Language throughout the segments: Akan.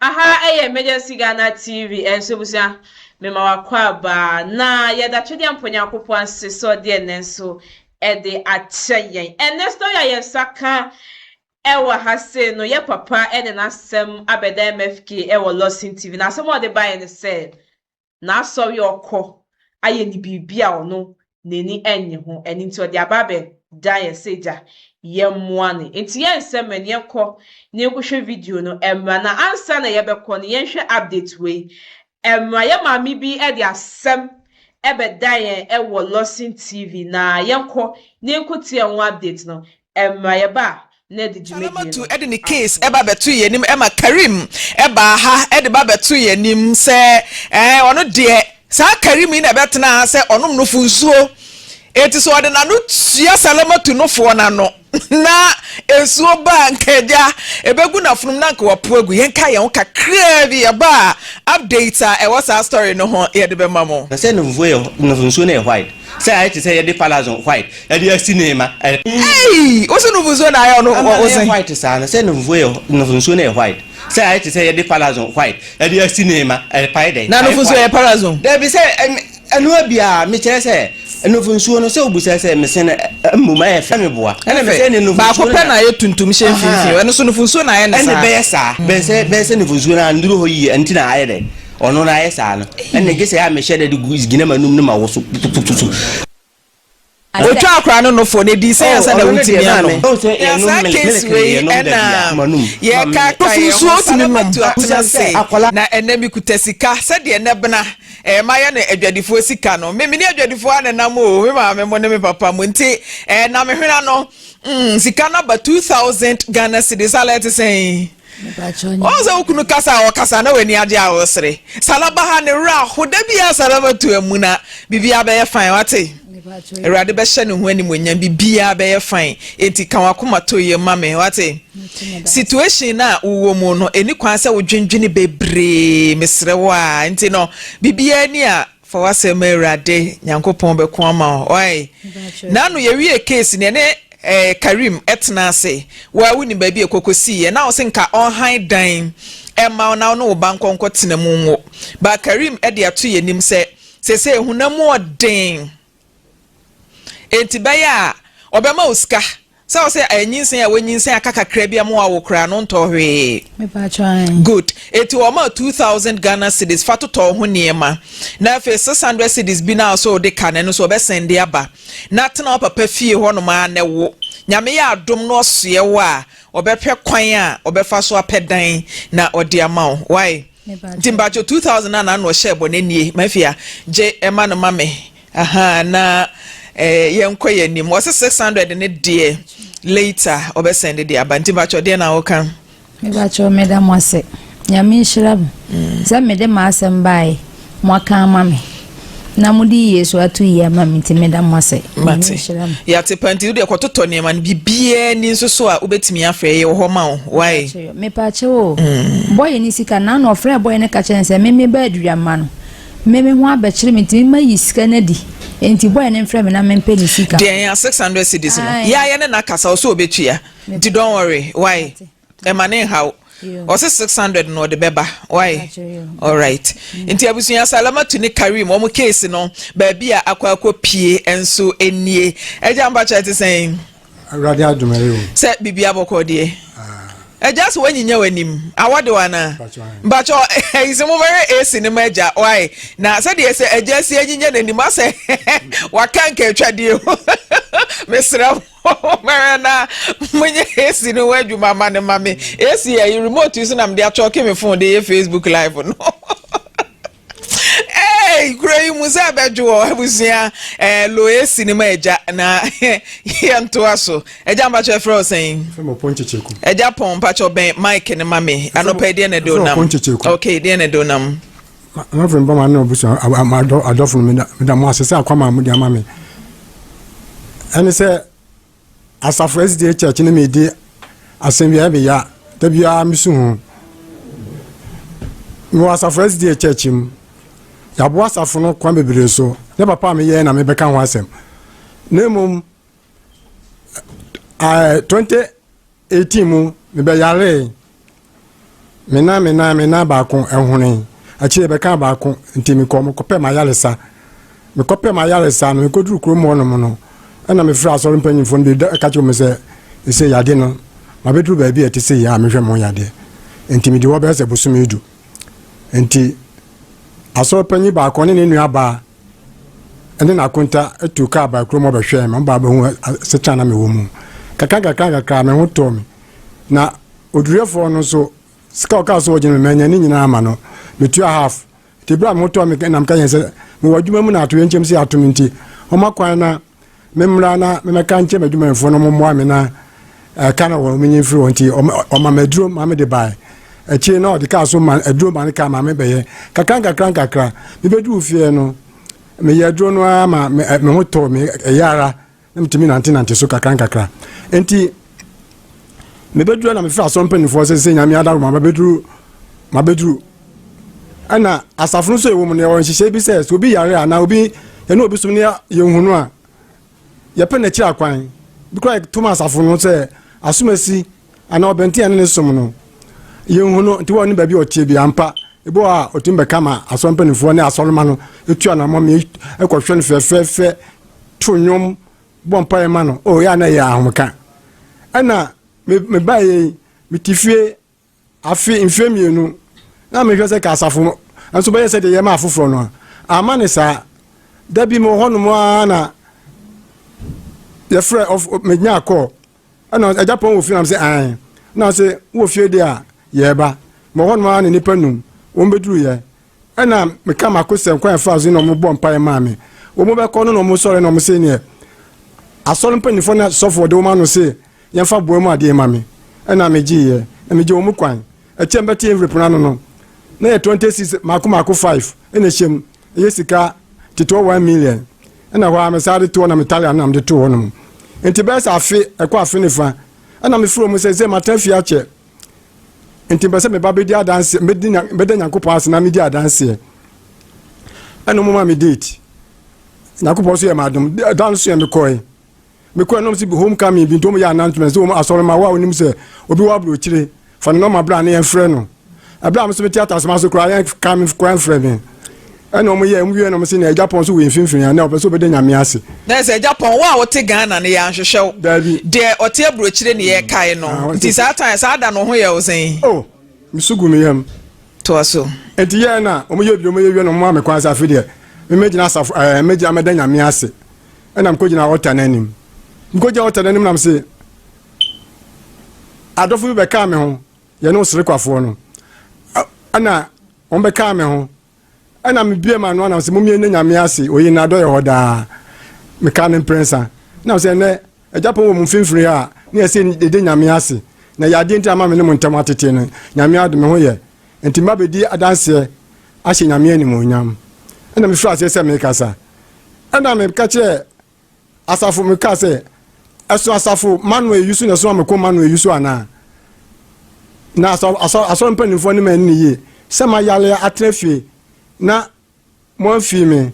Aha ɛyɛ Emergency Ghana TV ɛnso abusua mema wakɔ aba na yɛda Twedeɛ Nyankopɔn ase sɛ ɔde ɛnɛ nso ɛde akyɛ yɛn. Ɛnɛ story a yɛn nsa ka ɛwɔ ha sei no, yɛ papa ɛde n'asɛm abɛda MFK ɛwɔ Lawson TV, na asɛm a ɔde baeɛ ne sɛ n'asɔre ɔkɔ ayɛ ne biribi a ɔno n'ani ɛnnye ho, ɛno nti ɔde aba abɛda yɛn sɛ gya yɛmmoa no. Nti yɛn nsɛm ɛne yɛnkɔ na yɛnkɔhwɛ video no ɛmmra, na ansa na yɛbɛkɔ no, yɛnhwɛ update wei ɛmmra. Yɛ maame bi ɛde asɛm ɛbɛda yɛn ɛwɔ Lawson TV, na yɛnkɔ na yɛnkɔtie ho update no ɛmmra. Yɛba a na ɛde dwumadie Salamatu no ɛde ne case ɛba bɛto yɛn anim, ɛma Karim ɛbaa ha ɛde ba bɛto yɛn anim sɛ ɔno deɛ, saa Karim yi na ɛbɛtena ha sɛ ɔnom nofo nsuo, eti sɛ ɔde n'ano tua Salamatu nofoɔ n'ano na nsuo ba a, nkagya ebegu n'afunum na nka wapo agu. Yɛn ka yɛn ho kakraa bi, yɛba a, update a ɛwɔ saa story no ho yɛde bɛma mo. Na sɛ nufufuo yɛ nufu nsuo no yɛ white sɛ ayɛ te sɛ yɛde palazon white yɛde asi ne ma ɛ. Ei, wosi nufu nsuo na ayɛ ɔno? Ama no yɛ ɔsɛn white saa no, sɛ nufufuo yɛ nufu nsuo no yɛ white sɛ ayɛ te sɛ yɛde palazon white yɛde asi ne ma ɛpae dɛ. Na nufu nsuo yɛ palazon? Dabi, sɛ ɛnoa biara mekyerɛ sɛ nufu nsuo no sɛ obusa sɛ mese no mmom ɛyɛ fɛ meboa ɛna mesɛ ne nufu baako nsuo no pɛ na ayɛ tuntum hyɛ mfimfini, ɛno so nufu nsuo na ayɛ ne ɛne saa. Bɛyɛ saa, bɛyɛ sɛ nufu nsuo no anduru hɔ yie nti na ayɛ dɛ ɔno na ayɛ saa no, ɛna gye sɛ yɛ a mehyɛ dɛ de gu gyina m'anum no ma wo so tutututu. Otwa akora no nofo na edi sɛ yɛn na ɔno ne wotumi deɛ anom maame. Ɔhu sɛ na yɛnom saa milk case milk wei yɛnom da ɛna bia, manum. yɛka ka Nufu yɛn nsuo ho wotumi nom. Salamatu atena Sɛ se akwadaa- na ɛnɛ mikuta sika sɛdeɛ ɛnɛ bena mayɛ no adwadifoɔ sika no, me ne adwadifoɔ a nenam o, me maame mo ne me papa mo nti na mehwena no sika no aba 2000 Ghana cedis ala. Ɛte sɛn? Ɔn sɛ wokunu kasa a ɔkasa na w'ani agye a wɔsere salaba ha ne werɛ aho da biara. Salamatu amu na biribiara bɛyɛ fine, wate? Awurade bɛhyɛ ne ho animonyam, biribiara bɛyɛ fine, enti ka wakoma to yɛ ma me, wate? Situation na wowɔ mu no, ɛni kwan sɛ wodwendwene bebree, mesrɛ wo a. Nti no biribiara ni a, fa w'asɛm ma Awurade Nyankopɔn, bɛko ama wo ɔe. Nano yɛwie case ne ɛne Karim ɛtena ase wa wonim baabi a ɛkɔkɔ siiɛ na wo sɛ nka ɔhan dan ɛma wo na wo ne wo ba nkɔnkɔ tena mu nwo ba. Karim ɛde ato yɛ nim sɛ sese ehunam mu ɔden, enti bɛyɛ a ɔbɛma wo sika sɛ wo sɛ ɛnyinsɛn a wɔnyinsɛn aka kakra bi a mo awo koraa no ntɔ hwee. Good, eti wɔma 2000 Ghana cedis fa totɔ ho nneɛma, na afei 600 cedis bi na so ɔde ka no, ɛno nso ɔbɛsɛn de aba na tena wo papa fie hɔnom a na ɛwo. Nyame yɛ adom na ɔsoɛ wo a, ɔbɛhwɛ kwan a ɔbɛfa so apɛ dan na ɔde ama wo wae. Nti mpatwo 2000 na na ɔhyɛ bɔ n'anie mafia gye ɛma no ma me aha na yɛnkɔ yɛn anim. Wɔsɛ 600 ne deɛ later ɔbɛsɛn de aba. Nti mpatwo, deɛ na wɔka? Mebakyɛw, meda mo ase, Nyame nhyira mo sɛ mede m'asɛm baeɛ, mo aka ama me na mode yie so ato yie ama me, nti meda mo ase. Nyame Mate. nhyira mo. Yɛate pa. Nti wodeɛ kɔtotɔ nneɛma no, biribiaa ni nso so a wobɛtumi afrɛ, yɛwɔ hɔ ma wo wae. Mepakyɛw o, bɔyɛ ne sika na na ɔfrɛ bɔyɛ no ka kyerɛ no sɛ meme ba aduama no, meme ho abɛkyerɛ me, nti mema yi sika no adi, nti bɔyɛ no mfrɛ me na mempɛ ne sika. Deɛ yɛn 600 cedis no, Aye. yɛayɛ ne nakasa ɔsɛ ɔbɛtua, nti don't worry wae, ɛma ne nhaw. Ɔsɛ 600 na ɔde bɛba wae. Alright, nti abusua, Salamatu ne Karim wɔn case no, baabi a akɔ akɔ pie nso nie. Agya, mpakyɛ, te sɛn? Awurade adom, ɛyɛ o. Sɛ biribi abɔkɔ deɛ, agya sɛ woanyinya w'anim awɔde w anaa? Mpakyɛ, ɛyi sɛ mobɛhwɛ AC no ma agya wae, na sɛdeɛ sɛ agya si anyinya n'anim asɛ waka nka atwadeɛ o. Mesrɛ mo, mɛhwɛ na monyɛ AC no ho adwuma ma ne ma me. AC ɛyi remote yi so na mede atwɔke me phone de yɛ Facebook Live no. Hey, kuro yi mu sɛ ɛbɛdwo wɔ abusua lo AC no ma agya na yɛntoa so. Agya, mpakyɛ, ɛfrɛ wo sɛn? Fɛ mɔ pɔn kyekyeku. Agya pɔn, mpakyɛ, bɛn mic ne ma me. Anɔpa yi, deɛ na ɛde Ɛfrɛ onam? ɔpɔn kyekyeku. Ok, deɛ na ɛde onam? Mafrɛ mba ma ne ɔbusua adɔfo no, meda mo ase sɛ akwama a mode ama me. Ɛne sɛ asafo SDA Church ne medi asɛm bi a ɛmeya da biara mesu ho. Mewɔ asafo SDA Church mu. Yɛaboa asafo no kwan bebree so. Ne papa a meyɛ na mebɛka ho asɛm. Na mmom 2018 mu mebɛyaree. Me nan, me nan, me nan baako ɛhonee. Akyire ɛbɛkaa baako, nti mekɔɔ, mekɔpɛɛ m'ayaresa. Mekɔpɛɛ m'ayaresa no, mekɔduru kurom hɔnom no, ɛna mefrɛɛ asɔre mpanyimfoɔ no bi ka kyerɛɛ wɔn sɛ, Seesei yadeɛ no, mabɛduru baabi a ɛte sei a mehwɛ me ho yadeɛ. Nti medi hɔ bɛyɛ sɛ bosome du. Nti asɔre panyin baako ne ne nuabaa ne n'akonta tu kaa baa kurom hɔ bɛhwɛɛ me. Wɔbaa bɛhu asetena a na mewɔ mu. Kakra kakra kakra me ho tɔɔ me. Na oduruyɛfoɔ no nso, sika a ɔkaa sɛ ɔgye no, manya ne nyinaa ama no. Metua half. Nti berɛ a me ho tɔɔ me na meka yɛn sɛ mewɔ adwuma mu na atoyerɛnkyɛm si ato me nti, ɔma kwan na memmra na memmɛka nkyerɛ m'adwumayɛfoɔ na wɔmmoa me na ɛka na wɔn menyi mfiri hɔ nti ɔma me aduro ma mede bae. Akyire na ɔde kaa so ma aduro ma ne kaa ma mebɛyɛ kakra nkakra nkakra. Mebɛduru fie no, meyɛ aduro no ara ma me ho tɔɔ me ɛyɛ ara na metumi nantenante so kakra nkakra. Nti mebɛduru na mefrɛ asɔre mpanimfoɔ sɛ sɛ Nyame adaworo ma mabɛduru mabɛduru. Ɛna asafo no nso ɛwɔ mu no yɛwɔ nhyehyɛe bi sɛ sɛ obi yare a na obi yɛne obi som ne yɛnhu no a yɛpɛ n'akyiri akwan. Bi koraa yɛto ma asafo no sɛ asomasi anaa ɔbɛnten a ɛne ne som no yɛnhu no nti wɔne baabi a ɔteɛ bi ampa ebi wɔ a ɔtumi bɛka ma asɔre mpanimfoɔ ne asɔrema no etu anamɔ mi ɛkɔhwɛ no fɛfɛɛfɛ to nnwom bɔ mpaeɛ ma no oh yɛ a na ɛyɛ ahomeka ɛna me mebaeɛ yi mete fie afe mfeɛ mmienu na mehwɛ sɛ ka asafo nso bɛyɛ sɛ deɛ yɛma afoforɔ no a ama ne saa da bi mewɔ hɔnom ara na yɛfrɛ menya kɔɔ ɛna agya pɔn wɔ fie nam sɛ ae na sɛ wɔ fie deɛ a yɛreba mewɔ hɔnom ara na nnipa num wɔn bɛduru yɛ Ɛna meka m'akosɛm kwan a ɛfaa so na wɔn bɔ mpaeɛ maa me. Wɔn bɛkɔ no na wɔn sɔre na wɔn se neɛ asɔre mpanyinfoɔ ne asɔfoɔ de wɔn ano se yɛnfa boa mu adeɛ ma me. Ɛna me gyeeɛ na me gye wɔn kwan. Ɛkyɛ mbɛte envelope no ano no na yɛ 26 mako mako 5 ɛna ɛhyɛ mu ɛyɛ sika tetoɔ 1 million. Ɛna hɔ ara me saa de toɔ na me tale ano na me de too hɔ nom. Nti bɛyɛ sɛ afe ɛkɔ afe ne fa ɛna me frɛ wɔn sɛ sɛ matena fie akyɛ. Nti mpɛ sɛ meba bɛdi adanseɛ, mɛdi nya, mɛda Nyankopɔn ase na medi adanseɛ. Ɛna ɔmo ma me date. Nyankopɔn nso yɛ m'adom. Da no so yɛ mekɔe. Mekɔe na ɔmo sɛ home coming bi nti ɔmo yɛ announcement sɛ ɔmo asɔre ma wo a wonim sɛ obi wɔ aburokyire fa ne nɔma bra ne yɛmfrɛ no. Ɛberɛ a me nso mete atasoma so koraa yɛn ka me koraa mfrɛ me. Ɛna ɔmo yɛ, ɔmo wie na ɔmo se nea Agya Pɔn nso wɔ yɛn mfimfini ha, nɛ ɔpɛ sɛ ɔbɛda Nyame ase. Na sɛ Agya Pɔn, wo a wote Ghana no yɛanhwehwɛ wo. Daabi. Deɛ ɔte aburokyire ne yɛkae no. Ah, Nti saa time, saa da no wo ho yɛ wo sɛn? Oh, me su gu me yam. Toa so. Nti yɛɛ na ɔmo yɛ bi, ɔmo yɛ wie na ɔmo maa me kwan sɛ afei deɛ me mɛgyina asafo, ɛɛ mɛgyina mɛda Nyame ase. Ɛna mekɔgyina altar no anim. Mekɔgyina altar no anim na mese, adɔfo bi bɛkaa me ho, yɛne Oserekwafoɔ no. Ɛna wɔn bɛkaa me ho. Ɛna mebue m'ano anam sɛ momie ne Nyame ase, oyi n'adɔ yɛ hɔ daa. Mekaa no mprɛnsa. Nam sɛ ɛnɛ Agya pɔn wɔ mo mfimfini ha a, ne yɛsɛ yɛde Nyame ase. Na ɛyɛ adeɛ nti ama me ne mo ntam atete no. Nyame adom, me ho yɛ. Nti mma bɛdi adanseɛ ahyɛ Nyame animuonyam. Ɛna mefiri aseɛ sɛ mekasa. Ɛna meka kyerɛɛ Asafo, mekaa sɛ, Ɛso asafo mano eyi so na ɛso ameko mano eyi so anaa? Na asɔ, asɔ, asɔre mpanimfoɔ ne m'ani ne yie sɛ mayare atena fie na moamfii me.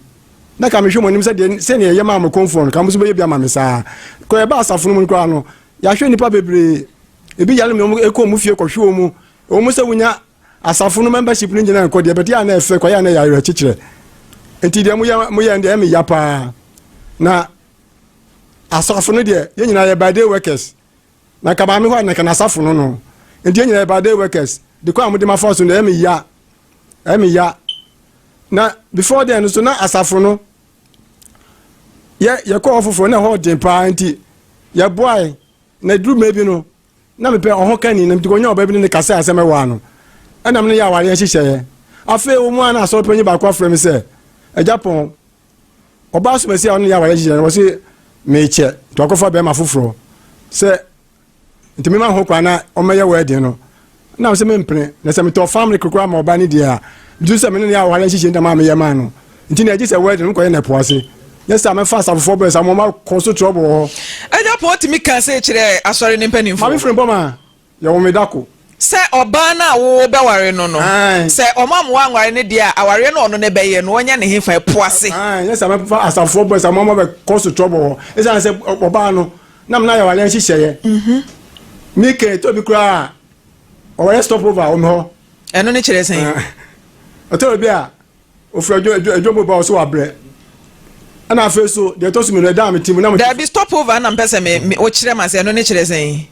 Na ka mehwɛ mo anim sɛ deɛ sɛnea ɛyɛ maa mo kɔnfoɔ no, ka mo nso bɛyɛ bi ama me saa. Kɔ yɛba asafo no mu no koraa no, yɛahwɛ nnipa bebree. Ebi yare na wɔn kɔ wɔn fie kɔhwɛ wɔn mu. Ɛwɔ mu sɛ wonya Asafo no membership no nyina nkɔ deɛ but yɛ a na ɛfɛ kwa yɛ a na ɛyɛ awerɛkyekyerɛ nti deɛ moyɛ moyɛ no deɛ ɛyɛ me ya paa na asafo no deɛ yɛn nyinaa yɛ by day workers na nka maame hɔ a na nka n'asafo no no nti yɛn nyinaa yɛ by day workers de kwan a mode ma fa so no ɛyɛ me ya ɛyɛ me ya na before then no so na asafo no yɛ yɛkɔ hɔ foforɔ na ɛhɔ den paa nti yɛboae na duru mmerɛ bi no Na mepɛ ɔhokani, na mede kɔnyaa ɔbaa bi ne no kasae sɛ mɛwaa no. Ɛnna me ne no yɛɛ awareɛ nhyehyɛeɛ. Afei ɛwɔ mu ara na asɔre panyin baako afrɛ me sɛ, Agya Pɔn, ɔbaa asomasi a ɔne no yɛ awareɛ nhyehyɛeɛ no, wɔse mekyɛ, nti wakɔfa barima foforɔ sɛ nti mema ho kwan na ɔmmɛyɛ wedding no. Na mesɛ mempene, na sɛ metɔɔ family koraa ma ɔbaa no deɛ a, megye sɛ me ne no yɛ awareɛ nhyehyɛeɛ nti na maa meyɛ maa no. Nti na ɛgye sɛ wedding no mekɔyɛ no ɛpo ase. Nyɛ saa mɛfa asafofoɔ bɛn saa mo kɔ so trouble wɔ hɔ. Agya Paul tumi kaa sei kyerɛɛ asɔre no mpanimfoɔ. Maame Frimpong ma yɛwɔ me da ko. Sɛ ɔbaa no a worebɛware no no, sɛ ɔma mo anware no deɛ a, awareɛ no a ɔno no bɛyɛ no, ɔnyɛ ne hefa? Ɛpo ase. Ae, nyɛ saa mɛfa asafofoɔ bɛn saa mo bɛkɔ so trouble wɔ hɔ. Ɛsiane sɛ ɔbaa no, na me na yɛ awareɛ nhyehyɛeɛ. Me kɛn, ɛtɔ bi koraa a, ɔyɛ stop over wɔ me hɔ. Ɛno ne kyerɛ sɛn? Ɛtɔ bi a ofiri adwo adwo mu ba ɔso wabrɛ. Ɛna afei so deɛ ɛtɔ so mmienu ɛda a mete mu na Dabi stop over na mpɛ sɛ me me wokyerɛ ma sɛ ɛno ne kyerɛ sɛn?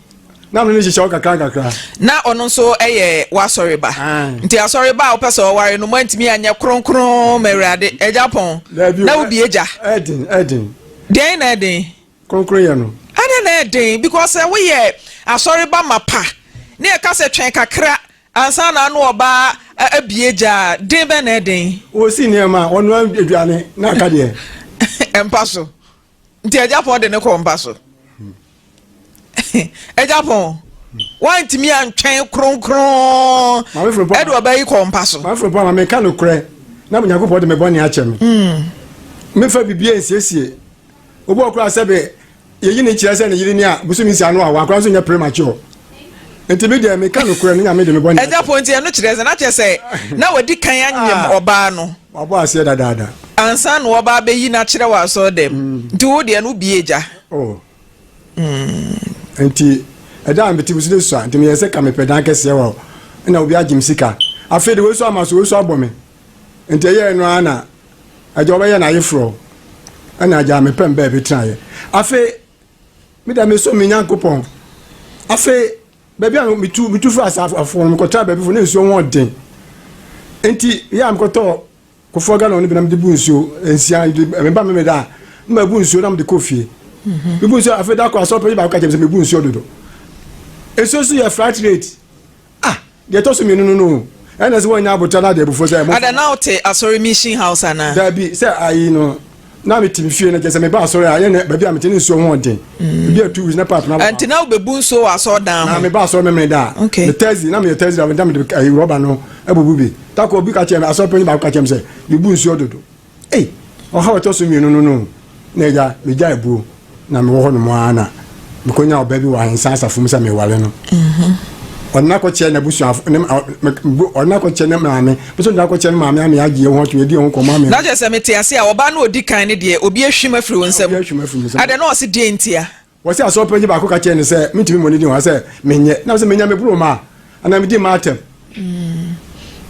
Na me ne hyehyɛ wo kakra kakra. Na ɔno nso yɛ w'asɔreba. Nti asɔreba a wopɛ sɛ ɔware no moantumi anyɛ kronkron ma Awurade. Agya pɔn. Na wobie gya. Ɛden ɛden. Deɛn na ɛden? Kronkron yɛ no. Adɛn na ɛden? Because sɛ woyɛ asɔreba mapa ne yɛka sɛ twɛn kakra ansa na ano ɔbaa abie gya a, den bɛn na ɛden? Ɔsi nneɛma, ɔnoa aduane na aka deɛ. Mpa so. Nti agya pɔn de ne kɔɔ mpa so. Agya pɔn, wantumi antwɛn kronkron ɛde ɔbaa yi kɔɔ mpa so. Maame Frimpong ma meka nokorɛ na Nyankopɔn de me bɔne akyɛ me. Mefa biribiara nsiesie. Obi wɔ koraa sɛbe yɛyi ne kyerɛ sɛ ne yere ni a bosome nsia no a wakora nso nyɛ premature. Nti me deɛ meka nokorɛ no Nyame de me bɔne akyɛ. Agya pɔn nti ɛno kyerɛ sɛ na kyerɛ sɛ na wadi kan anyem ɔbaa no. Wabɔ aseɛ dadaada. Ansa na wɔba abɛyi no akyerɛ wɔ asɔre dɛm. Nti wo deɛ no wobie gya. Oh. Nti ɛda a mete so de sua nti meyɛ sɛ ka mepɛ dan kɛseɛ wɔ ɛna obi agye me sika. Afei de wei so ama so wei so abɔ me. Nti ɛyɛɛ no ara na agya wɔbɛyɛ no ayeforɔ ɛna agya mepɛ m baabi tenaeɛ. Afei me deɛ mesom me Nyankopɔn. Afei baabi a metu metu firi asafo no mekɔtraa baabi fo ne nsuo ho ɔden. Nti yɛ a mekɔtɔɔ kofoɔ galɔn no bi na mede bu nsuo nsia meba me meda a na mabu nsuo na mede kɔ fie. Mebu nsuo afei da kɔ asɔre panyin baako ka kyerɛ me sɛ mebu nsuo dodo. Nsuo so yɛ flat rate. Ah, deɛ ɛtɔ so mmienu no no ɛna sɛ wɔanya abotra no ade abufuo sɛ mo. Ada na wote asɔre mission house anaa? Dabi, sɛ ayi no na mete me fie no kyerɛ sɛ meba asɔre a yɛne baabi a mete ne nsuo ho ɔden. Ebi a 2 weeks na pipe no abɔ. Nti na wobɛbu nsuo wɔ asɔredan ho? Na meba asɔre memene da a. Okay. Me Thursday na meyɛ Thursday na mede ayi rɔba no abubu bi. Tako obi ka kyerɛ me asɔre panyin baako ka kyerɛ me sɛ mebu nsuo dodo. Ei, ɔhaw a ɛtɔ so mmienu no no na agya megyae buo na mewɔ hɔ nom ara na mekɔnya ɔbaa bi wɔ ahensa asafo mu sɛ meware no. Ɔde no akɔkyerɛ n'abusuafo ne ɔde no akɔkyerɛ ne maame nso de no akɔkyerɛ ne maame ama yɛagye yɛn ho ato yɛdi yɛn ho nkɔmmɔ ama. Na kyerɛ sɛ mete ase a ɔbaa no a ɔdi kan no deɛ obi ahwim afiri wo nsam. Obi ahwim afiri me nsam. Adɛn na ɔse deɛn ntia? Wɔse asɔre panyin baako ka kyerɛɛ no sɛ mentumi mmɔ ne din wɔ ha sɛ menyɛ. Na sɛ menya meboro mma a, anaa medi mma atɛm.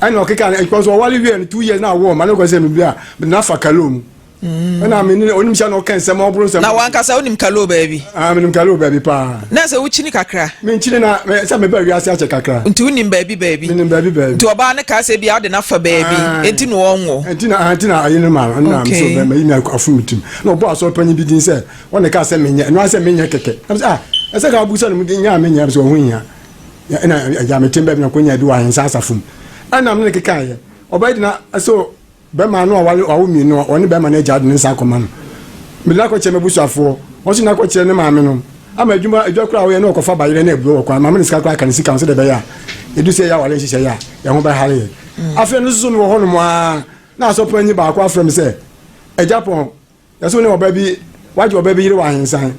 Ɛna ɔkeka no, because ɔware wie no 2 years na awoɔ mma no kɔ sɛ mebi a mede no afa kaloo mu. Ɛna me ne onim sɛ na ɔka nsɛm ɔboro nsɛm. Na wankasa wonim kaloo baabi? Ah, menim kaloo baabi paa. Na sɛ wokyini kakra? Menkyini na sɛ meba wiase akyɛ kakra. Nti wonim baabi baabi? Menim baabi baabi. Nti ɔbaa no kaa sɛ bia wode no afa baabi, enti na ɔnwo. Enti na enti na ayi no ma no na Okay. mesɛ mayi me afo me tim. Na ɔbɔ asɔre panyin bi din sɛ Wɔn na ɛkaa sɛ menyɛ, ɛno ara sɛ menyɛ kɛkɛ. Na mesɛ, ah, ɛsɛ ka abusa no mu de nyɛ a menyɛ, mesɛ ɔho hia. Ɛna agya me tem baabi na kɔnya bi wɔ ahensa asafo mu. Ɛna me ne kekaeɛ. Ɔbaa yi de na sɛ bɛrima no awale awo mmienu, ɔne bɛrima no agya de ne nsa akɔma no. Mede no akɔkyerɛ m'abusuafoɔ, wɔn nso de no akɔkyerɛ ne maame nom. Ama adwuma, adwa koraa a ɔyɛ na ɔkɔfa bayerɛ ne aburo wɔ kwan, maame no sika koraa ka ne sika ho sɛdeɛ ɛbɛyɛ a ɛdu sɛ yɛyɛ awale nhyehyɛeɛ a, yɛn ho bɛhare yɛn. Afei no nso so mewɔ hɔnom ara na asɔpanyin baako afrɛ me sɛ, Agya Pɔn, Yɛsɛ wo ne ɔbaa bi wagye ɔbaa bi yere wɔ ahensan.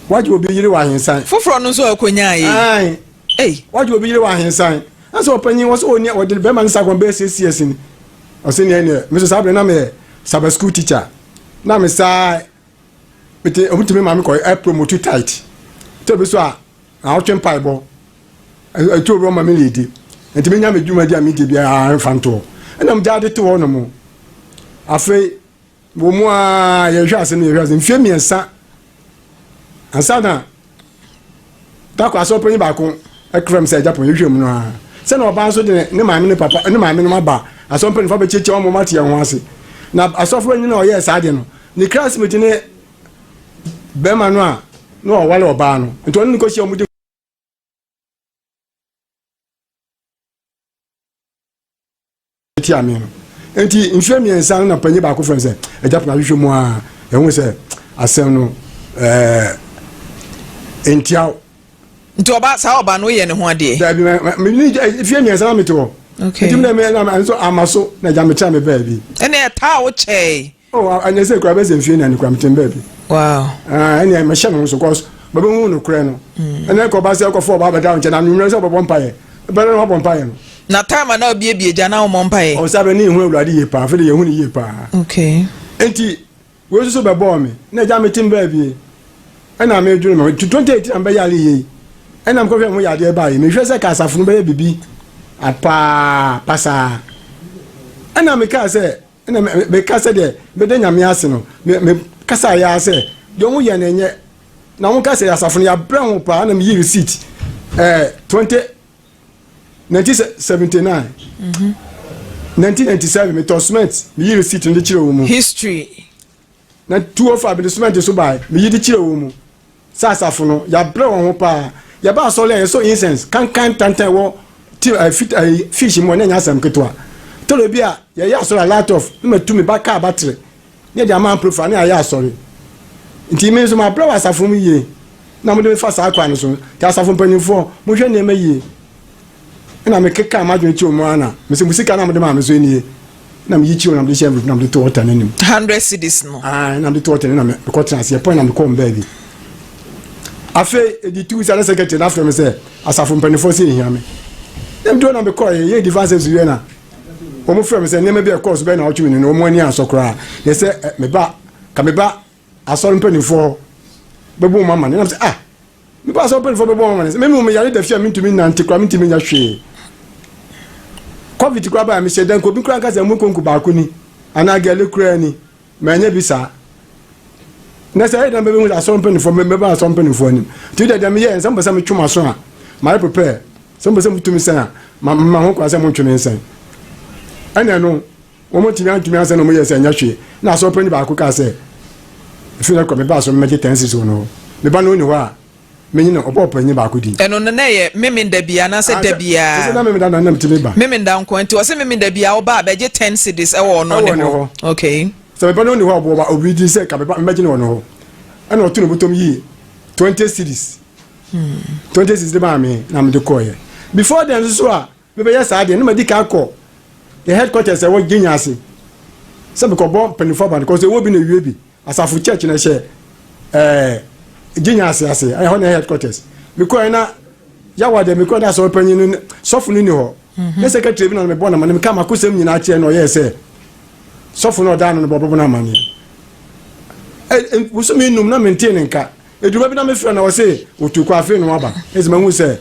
Wagye obi yere wɔ ahensan. Foforɔ no nso a ɔkɔnyaa yi. Ae. Ei. Wagye obi yere wɔ ahensan. Ɛsɛ ɔpanyin wɔ sɛ ɔni ɔde bɛrima no sakɔn bɛyɛ 6 years ni. Ɔsɛ neɛ neɛ me so saa berɛ na meyɛ Sabbath school teacher. Na me saa mete ɔmo tumi ma me kɔ ɛ promote tight. Tɛ bi so a na ɔtwe mpaebɔ. Ɛtu obi ɔma me leadi. Nti menya me dwumadi a medi biara mfa ntoɔ. Ɛna megyaa de to hɔ nom. Afei wɔ mu ara yɛhwɛ ase no yɛhwɛ ase mfeɛ 3 ansa na dakɔ asɔre panyin baako ɛkura mi sɛ agya pɔn yɛhwɛ mu no ara sɛ na ɔbaa nso de ne maame ne papa ne maame no aba asɔre panyin fa bɛkyekyɛ wɔn wɔn ate yɛn ho ase na asɔfo panyin na ɔyɛɛ saa deɛ no ne classmate ne bɛrima no a na ɔwale ɔbaa no nti ɔne no kɔhyia wɔn di tia me no nti mfeɛ 3 no na panyin baako fɛn sɛ agya pena ahwehwɛ mu a ɛho sɛ asɛm no ɛɛ ntia wo. Nti ɔba saa ɔba no woyɛ ne ho adeɛ. Dabi mɛ mɛ ne mfeɛ 3 na mete hɔ. Okay. Nti mi na mɛ nso ama so na agya mekyerɛ me baabi. Ɛnna ɛtaa wo kyɛɛ. Oh, ɛnyɛ sɛ kura bɛsɛ mfie 4 kura metem baabi. Wow. Ah, ɛnna mehyɛ me ho so cause bɛbɛhu nokorɛ no. Ɛnna ɛkɔba sɛ ɛkɔfo ɔba abɛda wo nkyɛn na anwummerɛ sɛ ɔbɛbɔ mpaeɛ. Bɛrɛ no wabɔ mpaeɛ no. Na time a na obiebie gya na wɔmmɔ mpaeɛ. Ɔsɛ abɛ ne yɛhu Awurade yie paa, afei de yɛhu no yie paa. Okay. Enti wei nso so bɛbɔɔ me na agya metem baabi. Ɛna medwene me ho 2018 na mebɛyare yie yi. Ɛna mekɔhwɛ me ho yadeɛ baeɛ. Mehwɛ sɛ ka asafo no bɛyɛ biribi. Apaa pasaa. Ɛna mekaa sɛ, ɛna meka sɛ deɛ meda Nyame ase no, me me kasaeɛ ara sɛ deɛ wɔn yɛ no ɛnyɛ. Na wɔn ka sɛ asafo no yɛabrɛ ho paa na meyi receipt ɛɛ 20 1979 1997 metɔ cement meyi receipt no de kyerɛ wɔn mu. History. Na 205 mede cement so bae meyi de kyerɛ wɔn mu. Sɛ asafo no, yɛabrɛ wɔn ho paa. Yɛba asɔre a, yɛsɔ incense kankan tantan wɔ ti ɛɛ fit ɛɛ fish mu a, na ɛnyɛ asɛm ketewa. Tɔrɔ bi a, yɛyɛ asɔre a light off, na matu me ba kaa battery, na yɛde ama amplifier na yɛayɛ asɔre. Nti me nso mabrɛ wɔ asafo mu yie, na mode me fa saa kwan no so. Nti asafo mpanimfoɔ, monhwɛ nneɛma yie. Ɛna mekekaa m'adwene kyerɛɛ wɔn ara na mese mo sika no a mode maa me nso nie. Na meyi kyerɛɛ wɔn na mede hyɛɛ envelope na mede too altar no anim. 100 cedis no. Ae, na mede too altar no anim na mekɔtena ase. Yɛpɔn na mekɔɔ me baabi. Afei ɛdi 2 weeks a na secretary no afrɛ me sɛ asafo mpanimfoɔ sɛ ɛhia me. Na mede hɔ na mekɔeɛ, yɛyɛ divine service wie na wɔn frɛ me sɛ nneɛma bi a ɛkɔɔ so bɛyɛ na wɔtwe me no, wɔn ani ansɔ koraa. Na sɛ meba, ka meba asɔre mpanimfoɔ hɔ bɛbɔ wɔn amane. Na mesɛ ah, Mepɛ asɔre mpanyinfoɔ bɛbɔ wɔn amane sɛ me meyare da fie a mentumi nnante koraa mentumi nyɛ hwee. Covid koraa baa mehyɛ da nka obi koraa nka sɛ mu konko baako ni anaa gɛle koraa ni manyɛ bi saa. Na sɛ ɛyɛ dɛn bɛbɛhu sɛ asɔre mpanyinfoɔ mɛba asɔre mpanyinfoɔ anim. Nti deɛ deɛ meyɛ sɛ mopɛ sɛ metwe mo aso a mayɛ prepare sɛ mopɛ sɛ motumi sɛn a ma ho kwan sɛ montwe me nsɛn. Ɛna ɛno Wɔantumi antumi ansa na wɔyɛɛ sɛ ɛnyɛ hwee. Na asɔre panyin baako kaa sɛ, Efi nnɛ kɔ, me ba so mɛgye 10 cedis wɔ ne hɔ. Me ba no nni hɔ a, menye no. Ɔbɔɔ ɔpanyin baako din. Ɛno no na ɛyɛ Memenda biara anaasɛ Ah, da sɛ, sɛ biara? na Memenda na na metumi ba. Memenda nko ara nti ɔse Memenda biara woba a bɛgye 10 cedis ɛwɔ ɔno Ɛwɔ ne ne hɔ. hɔ. Okay. Sɛ me ba no nni hɔ a, ɔbɔɔ obi din sɛ ka me ba mɛgye no wɔ ne hɔ. Ɛna ɔto ne bɔtɔm yii 20 cedis. 20 cedis de maa me na mede kɔeɛ. Before then nso so a, Mebɛyɛ saa deɛ, na madi kan akɔ yɛn headquarters a ɛwɔ Genya ase sɛ mekɔbɔ mpanimfoɔ aba no, kɔsɛ ɛwɔ bi na ɛwie bi. Asafo church na ɛhyɛ ɛɛ Genya ase ase, ɛhɔ na ɛyɛ headquarters. Mekɔɛ na yawa deɛ mekɔɛ na asɔre panyin no sɔfo no ni hɔ. Ne secretary bi na mebɔ no amane, meka makosɛm nyinaa kyerɛ na ɔyɛɛ sɛ sɔfo no ɔdaa no no bɔbɔbɔ no amaneɛ. Bosome num na mentee ne nka. Eduruma bi na mefrɛ na ɔse otu kɔ afei na waba. Ɛsɛ mahu sɛ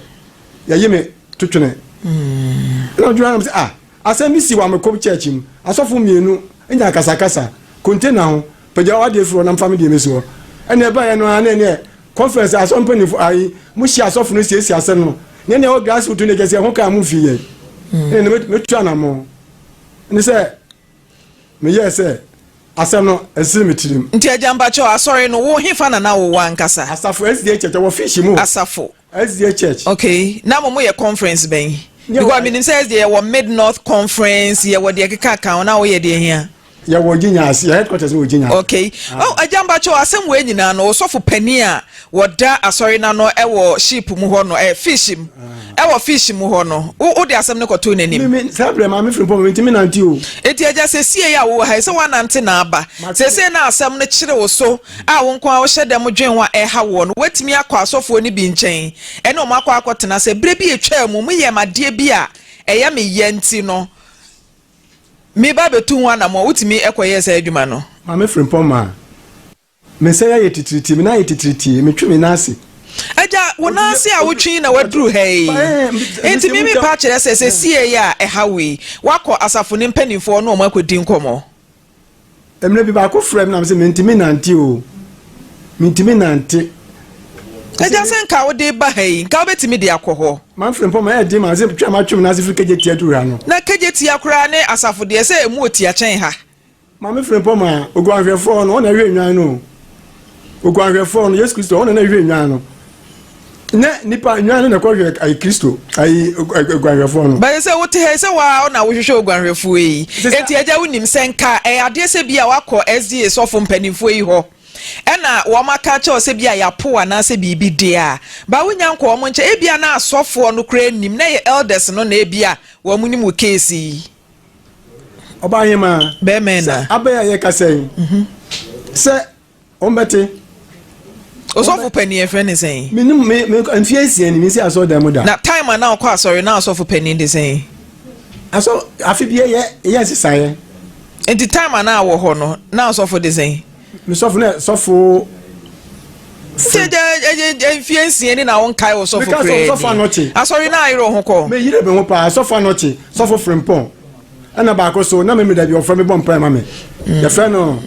yɛyi me to twene. Ɛna ɔdwene anam sɛ ah asɛm bi si wɔ Amekom church mu asɔfo mmienu nya akasakasa container ho pagya w'adeɛ firi hɔ na mfa me deɛ mesi hɔ ɛna ɛbaeɛ no ara na ɛneɛ conference asɔre mpanyinfo ayi mo hyia asɔfo no siesie asɛm no na ɛneɛ ɛwɔ grass root no kyɛ sɛ ɛho kaa mo mfii yɛn ɛna metu anamɔ ne sɛ meyɛɛ sɛ asɛm no ɛsere me tirim. Nti agya mpakyɛw asɔre no wo hefa na na wowɔ ankasa? Asafo SDA church ɛwɔ fish mu hɔ. Asafo. SDA church. Okay, na mo mo yɛ conference bɛn? Because menim sɛ SDA yɛwɔ Mid North conference, yɛwɔ deɛ ɛkeka ka ho, na woyɛ deɛ hia? Yɛwɔ Ginya ase, yɛ headquarters no wɔ Ginya. Okay. Oh, agya mpakyɛw asɛm wei nyinaa no, osɔfo panin a wɔda asɔre no ano ɛwɔ ship mu hɔ no, eh, fish mu, ɛwɔ fish mu hɔ no, wo wode asɛm no kɔtoo n'anim? Me, me, saa berɛ maame firi mpɔ me, mentumi nante o. Enti agya sesie yi a wowɔ ha yi, sɛ woanante na aba, seesei na asɛm no kyere wo so a wo nko ara wohyɛ dɛm dwen ho a ɛha woɔ no, woatumi akɔ asɔfoɔ no bi nkyɛn ne wɔn akɔ akɔtena sɛ berɛ bi a ɛtwaa mu moyɛɛ me adeɛ bi a ɛyɛ me ya nti no, mereba abɛtu ho anammɔn, wotumi kɔyɛɛ saa adwuma no? Maame Frimpong maa me nsa yi ayɛ titiritii, me nan ayɛ titiritii, metwe me nan ase. Agya, wo nan ase a wotwe yi na woaduru ha yi. Enti me mepa kyerɛ sɛ seesei a ɛha wo yi, woakɔ asafo no mpanimfoɔ ne wɔn akɔdi nkɔmmɔ. Mmerɛ bi baako frɛɛ me na mese mentumi nnante o, mentumi nnante. Agya sɛ nka wode ba ha yi, nka wobɛtumi de akɔ hɔ. Mamfiri mpɔ ma ɛyɛ den ma sɛ twe a matwe me nan ase firi Kejetia duru ha no. Na Kejetia koraa ne asafo deɛ sɛ ɛmu ɔtia kyɛn ha. Maame Frimpong ma oguanhwɛfoɔ no, ɔna ɛhwɛ nnwan no o. Oguanhwɛfoɔ no, Yesu Kristo, ɔna na ɛhwɛ nnwan no. Nyɛ nipa nnwan no na ɛkɔhwɛ ayi Kristo, ayi oguanhwɛfoɔ no. Bɛyɛ sɛ wote ha yi sɛ waa na wohwehwɛ oguanhwɛfoɔ yi. Enti agya wonim sɛ nka ɛyɛ adeɛ sɛ bi a wakɔ SDA sɔfo mpanimfoɔ yi hɔ ɛna wɔn aka akyerɛ wo sɛ bi a yɛapo anaasɛ biribi deɛ a, ba wonya nkɔ wɔn nkyɛn. Ebia na asɔfoɔ no koraa nnim, na ɛyɛ elders no na ebia wɔn nim wo case yi. Ɔbaahemaa, Bɛrima sɛ na. abɛyɛ a yɛkasa yi, sɛ Wɔbɛte. Osɔfo panin yɛfrɛ ne sɛn? Menim me me mfeɛ 6 ni mensi asɔre mu da. Na time a na ɔkɔ asɔre na ɔsɔfo panin de sɛn? Asɔ afe bi yɛ yɛ nsesaeɛ. Nti time a na awɔ hɔ no na ɔsɔfo de sɛn? Me sɔfo na sɔfo. Nti mfie nsia ni na wonkae wo sɔfo koraa ni. Asɔre no ayere wo ho kɔ. Meyere me ho paa. Sɔfo Anɔkye, Sɔfo Frimpong, ɛna baako so na meme da bi ɔfrɛ me bɔ mpae ma me. Mm. Yɛfrɛ no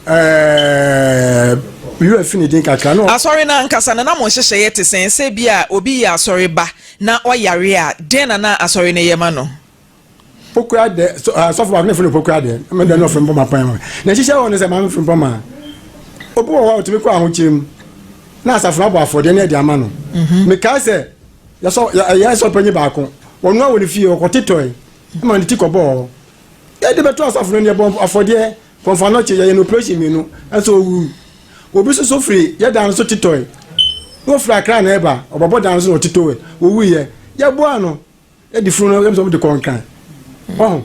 ɛɛ wura fi ne din kakra no. Asɔre no ankasa no na mo nhyehyɛeɛ te sɛn? Sɛ bi a obi yɛ asɔre ba na ɔyare a, dɛn na na asɔre no yɛ ma no? Pokua dɛ sɔfo baako ne funu pokua dɛ mɛ dɛ no firi mpɔma pɔn na nhyehyɛ wɔ no sɛ maame firi mpɔma obi wɔ hɔ a otumi kɔ ahokyere mu na asafo no abɔ afɔdeɛ ne ɛde ama no mhm. mekae sɛ yɛsɔ yɛ sɔ panyin baako wɔn a wɔ ne fie ɔkɔtetɔe ma ne ti kɔbɔɔ hɔ yɛde bɛto asafo no ne yɛbɔ afɔdeɛ kɔnfa no kye yɛyɛ no operation mmienu ɛnso owu obi soso firi yɛ dan so tetɔe na ofiri akra na ɛba ɔbɛbɔ dan so na ɔtetɔe owuiɛ yɛboa no Ɛde funu no ɛmu sɛ wɔde kɔ nkran. Ɔho.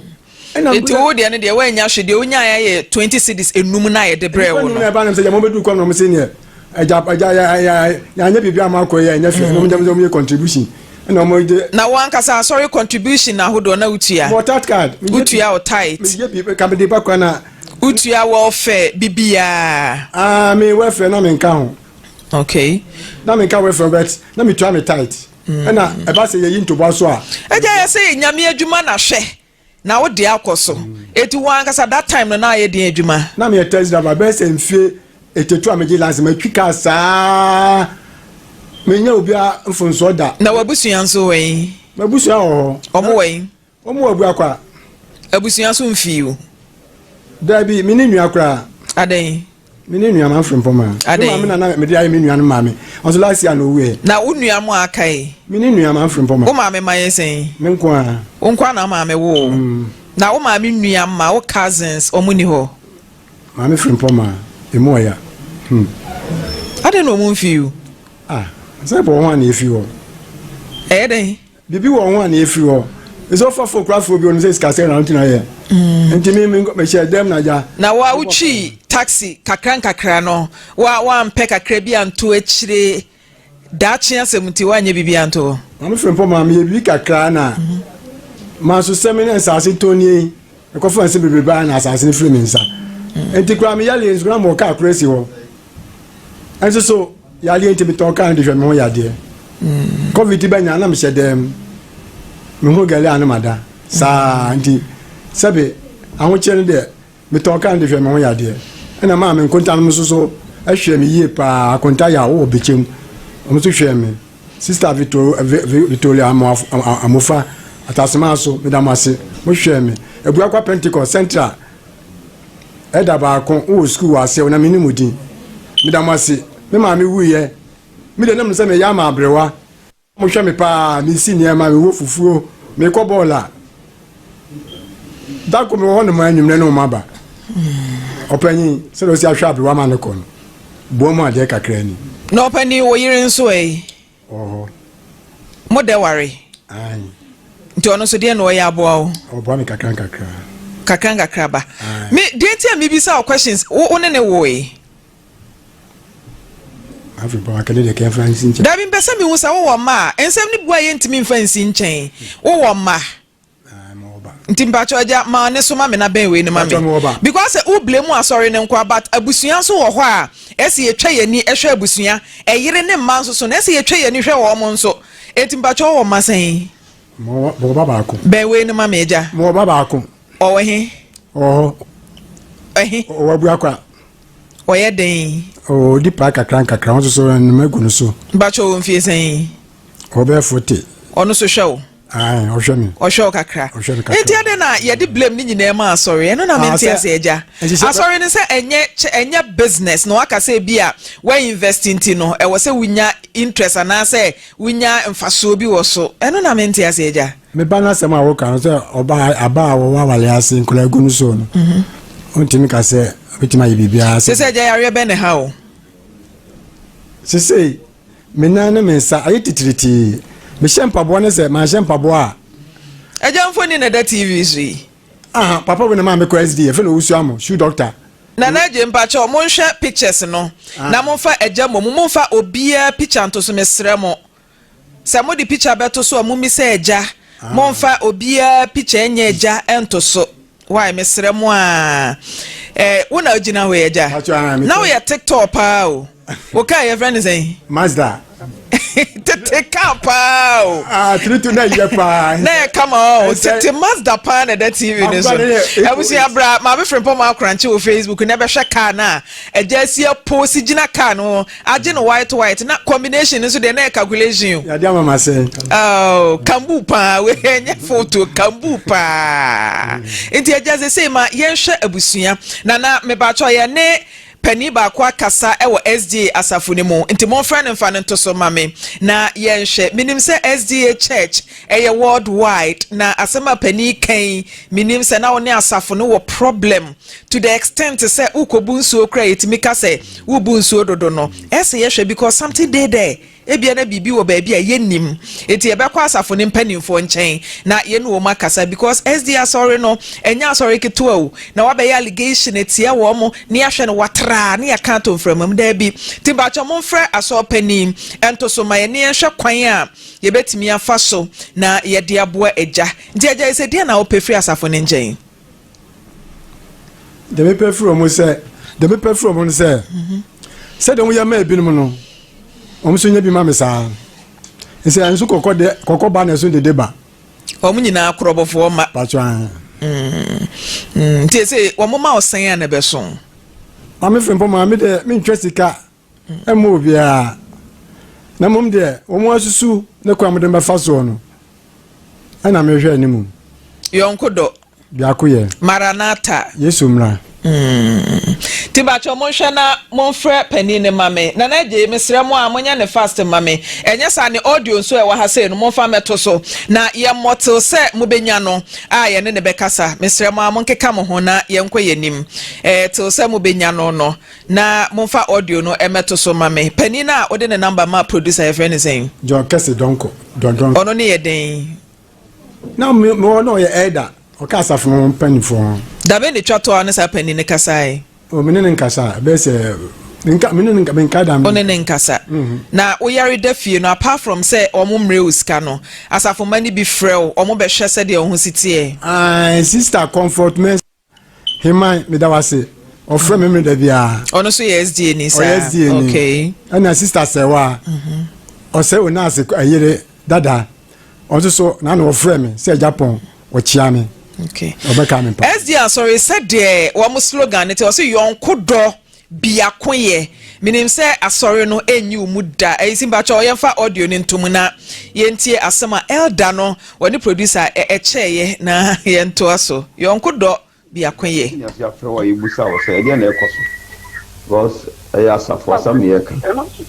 Ɛna nti wo deɛ no deɛ woannya hwɛ deɛ wonyaeɛ yɛ 20 cedis enum na yɛde brɛɛ wo no. Ɛna ɛba no sɛ yɛn bɛdu kwan na wɔn sɛ neɛ ɛgya ɛgya yɛ yɛ yɛanyɛ biribi ama akɔ yɛ ɛnyɛ fɛ ɛna wɔn gyam sɛ wɔn yɛ contribution ɛna wɔn de. Na wɔn ankasa asɔre contribution ahodoɔ na wotua. Mɔ tithe card. Wotua o tithe. Meyɛ bi ka mede ba kwan na. Wotua welfare bibiara. Ah me welfare na me nka ho. Okay. Na me nka welfare but na me tua me tithe. Ɛna ɛba sɛ yɛyi ntoboa so a. Agya yɛ sɛ nyame adwuma na hwɛ na wo deɛ akɔ so eti wo ankasa that time no na ayɛ den adwuma. Na meyɛ taxi driver bɛyɛ sɛ mfie etetu a megye license matwi car saa menya obiara mfonsoɔ da. Na w'abusua nso wɔ yi? M'abusua wɔ hɔ. Wɔn wɔ yi? Wɔn wɔ Abuakwa. Abusua so mfii o. Dabi, me ne nua koraa. Adɛn? Me ne nua ma mfiri mpɔma. Adɛn? Me maame na na mede ayɛ me nua no maame. Ɔnso last year na owuiɛ. Na wo nua mo a aka yi? Me ne nua ma mfiri mpɔma. Wo maame ma yɛ sɛn? Me nko ara. Wo nko ara na wo maame woo wo? Mm. Na wo maame nua mma, wo cousins, wɔn ni hɔ? Maame firi mpɔma, emu ɔya. Hmm. Adɛn na wɔn mfii wo? Ah, sɛ bɔ ho a na efi hɔ. Ɛyɛ dɛn? Biribi wɔ ho a na efiri hɔ. Nso ɔfa fo kura fo bi onim sɛ sikasɛm na ɔntumi ayɛ. Mm. Nti mi mi mehyɛ dɛm na gya. Na wa wotwi taxi kakra nkakra no wa wampɛ kakra bi anto akyire daakye asɛm nti wanyɛ biribi anto hɔ. Maame Frimpong maa meyɛ biribi kakra na mhm. mansosɛm ne nsaase tɔn nie ɛkɔfa nsɛm bebrebe a na asase no firi me nsa. Mm. Nti koraa meyɛ nso koraa mewɔ kaa koraa si hɔ. Nso so yadeɛ nti metɔn kaa no de hwɛ me ho yadeɛ. Mm. Covid bɛnya na mehyɛ dɛm. Mehu gɛlɛ a na mada. Saa nti sɛbe ahokyerɛ no deɛ metɔn kaa no de hwɛ me ho yadeɛ. Ɛna maa me nkonta no nso so hwɛ me yie paa. Akonta yɛ a wowɔ bɛkyɛm. Wɔn nso hwɛ me. Sister Victoria Amofa Atasema so meda mo ase. Mohwɛ me. Abuakwa Pentecost Central Ɛda baako wowɔ sukuu wɔ aseɛ na mennim wo din. Meda mo ase. Me maame wuiɛ. Me deɛ na menim sɛ meyɛ ama aberewa. Mohwɛ me paa, mesi nneɛma, mewɔ fufuo, mekɔ bɔɔl a. Da ko mewɔ hɔ nom anwummerɛ ne wɔn aba. Ɔpanyin, sɛdeɛ ɔsi ahwɛ aberewa ma no kɔ no, boa mu adeɛ kakra ni. Na ɔpanin, wo yere nso ɛ? Wɔ hɔ. Mo dɛ ware? Aane. Nti ɔno nso deɛ na ɔyɛ aboa wo? Ɔboa me kakra nkakra. Kakra nkakra ba. Aane. Me deɛ nti a mebisa wo questions, wo wo ne ne woe? Afei bɔ akɛne deɛ kɛmfa nsi nkyɛn. Dabi mpɛ sɛ mehu sɛ wowɔ mma a, nsɛm no bu a yɛntumi mfa nsi nkyɛn. Wowɔ mma? Nti mpakyɛw agya ma ne so ma me na bɛn wei no ma me because sɛ wo blame asɔre no nkoa but abusua nso wɔ hɔ a ɛsɛ yɛtwa yɛn ani hwɛ abusua ɛyere ne mma nso so na ɛsɛ yɛtwa yɛn ani hwɛ wɔn nso eti mpakyɛw wɔ mma sɛn. Mewɔ ba baako. Bɛn wei no ma me agya. Mewɔ ba baako. Ɔwɔ he? Ɔwɔ hɔ. Ɛhe? Ɔwɔ Abuakwa. Ɔyɛ den? Ɔdi paa kakra nkakra, ɔno nso so nnoma gu no so. Mpakyɛw wɔ mfie sɛn? Ɔbɛyɛ 40. Ɔno nso hwɛ wo? Ae, ɔhwɛ me. Ɔhwɛ wo kakra. Ɔhwɛ me kakra. Enti adɛn na yɛde blame ne nyinaa ma asɔre? Ɛno na Ah, mente sɛ ase agya. nhyehyɛ bɛ. Asɔre no sɛ ɛnyɛ kyɛ ɛnyɛ business na waka sɛ ebi a wa invest nti no ɛwɔ sɛ wonya interest anaasɛ wonya mfasoɔ bi wɔ so. Ɛno na mente ase agya. Me ba no asɛm a woka no sɛ ɔba aba a wɔwɔ awale ase nkwadaa gu no so no, ɔntumi ka sɛ ɔbɛtumi ayɛ biribiara sɛ. Sɛ sɛ agya yareɛ bɛn na ɛha wo? Sesei Me nan ne me nsa ayɛ titiritii. Mehyɛ mpaboa ne sɛ manhyɛ mpaboa a. Agya mfoni na ɛda TV so yi. Aha, papa wei na maa mekɔ SD, yɛfrɛ no Owusu Amo, shoe doctor. Nana Adjei mpakyɛw monhwɛ pictures no na momfa agya mmom momfa obiara picture nto so mesrɛ mo sɛ mode picture bɛto so a mommisa agya momfa obiara picture ɛnyɛ agya nto so why mesrɛ mo aa eh, wo na wogyina hɔ yi agya na woyɛ tiktok paa o. Wo kaa yɛfrɛ no sɛn? Mazda. Tete kaa paa o. Ah, tiritu na yɛ paa. Na yɛ kama o. Tete Mazda paa na ɛda TV ne so. Abusua bra maame Frimpong ma akorankye wɔ Facebook na ɛbɛhwɛ kaa no a ɛgya asi apo si gyina kaa no ho agye no white white na combination nso deɛ na yɛ calculation o. Yɛde ama ma sɛn. Oh, kambu paa wei ɛnyɛ photo kambu paa. Nti agya sɛ ma yɛnhwɛ abusua na na mebakyɛ yɛ ne Panin baako akasa wɔ SDA asafo no mu, nti momfrɛ no mfa no nto so ma me na yɛnhwɛ. Menim sɛ SDA church ɛyɛ world wide, na asɛm a panin yi ka yi, menim sɛ na wo ne asafo no wɔ problem to the extent sɛ wokɔbu nsuo koraa yɛtumi ka sɛ wobu nsuo dodo no. Ɛsɛ yɛhwɛ because something dey there. Ebia na biribi wɔ baabi a yɛnnim, enti yɛbɛkɔ asafo no mpanimfoɔ nkyɛn na yɛne wɔn akasa because SDA asɔre no, ɛnyɛ asɔre ketewa o, na wabɛyɛ allegation atia wɔn na yɛahwɛ no watraa na yɛaka ato mframa mu, daabi. Nti mpakyɛw momfrɛ asɔre panin nto so ma yɛne yɛnhwɛ kwan a yɛbɛtumi afa so na yɛde aboa agya. Nti agya yi sɛ deɛn na wopɛ firi asafo no nkyɛn? Deɛ mepɛ firi wɔn sɛ, deɛ mepɛ firi wɔn no sɛ, sɛdeɛ wɔyɛ ma ebinom no, wɔn nso nyɛ bi ma me saa. Nsɛ nso kɔkɔ de kɔkɔ ba na ɛso dede ba. Wɔn nyinaa korɔbɔfoɔ ma. Patro an. Mm, mm, nti ɛsɛ wɔn ma ɔsɛn a na ɛbɛso. Maame Frimpong maame deɛ mentwa sika mma obiara, na mmom deɛ wɔn asusu ne kwan wɔde bɛfa soɔ no ɛna mehwɛ anim. Yɔnko dɔ. Biako yɛ. Maranatha. Yesu mmra. Mm. Nti mpakyɛw monhwɛ na momfrɛ panin no ma me. Nana Adjei, mesrɛ mo a monyɛ no fast ma me. Ɛnyɛ saa ne audio nso a ɛwɔ ha sei no momfa mmɛto so na yɛmmɔ till sɛ mobɛnya no a yɛne no bɛkasa. Mesrɛ mo a monkeka mo ho na yɛnkɔ yɛn anim. Eh, till sɛ mobɛnya no no na momfa audio no mmɛto so ma me. Panin no a wode ne number maa producer yɛfrɛ no sɛn? John Kɛse Donkor. John Donkor. Ɔno ne yɛ dɛn? Na me mewɔ na ɔyɛ elder, ɔka asafo no mpanyinfoɔ ho. Dabɛn na etwa to a wo ne saa panin no kasae? Oh, me ne no nkasa, ɛbɛyɛ sɛ menka me ne no menka da. Wo ne no nkasa. Na wo yare da fie no, apart from sɛ wɔn mmrɛ wo sika no, asafo mma no bi frɛ wo, wɔn bɛhwɛ sɛdeɛ wo ho si teɛ? Ae, Sister Comfort Mensah. Heman, meda wo ase. Ɔfrɛ me mmerɛ da biara. Ɔno nso yɛ SDA ni saa. Ɔyɛ SDA ni. Okay. Ɛna sista Sɛwa. Mhm. Ɔsɛ Onase ayere dada. Ɔno nso so na na ɔfrɛ me sɛ agya pɔn ɔkyea me. Okay. Ɔbɛka me pa. SDA asɔre sɛdeɛ wɔn slogan ne te ɔsɛ yɔnko dɔ biakoyɛ. Menim sɛ asɔre no ɛnyi wo mu da. Ɛyi si mpakyɛw yɛmfa audio no ntom na yɛntie asɛm a elder no wɔne producer ɛkyɛɛyɛ na yɛntoa so. Yɔnko dɔ biakoyɛ. Yɛn ase afrɛ wo a yɛbusa wo sɛ ɛdeɛn na ɛkɔ so because ɛyɛ asafo asɛm na yɛka. Ɛno nti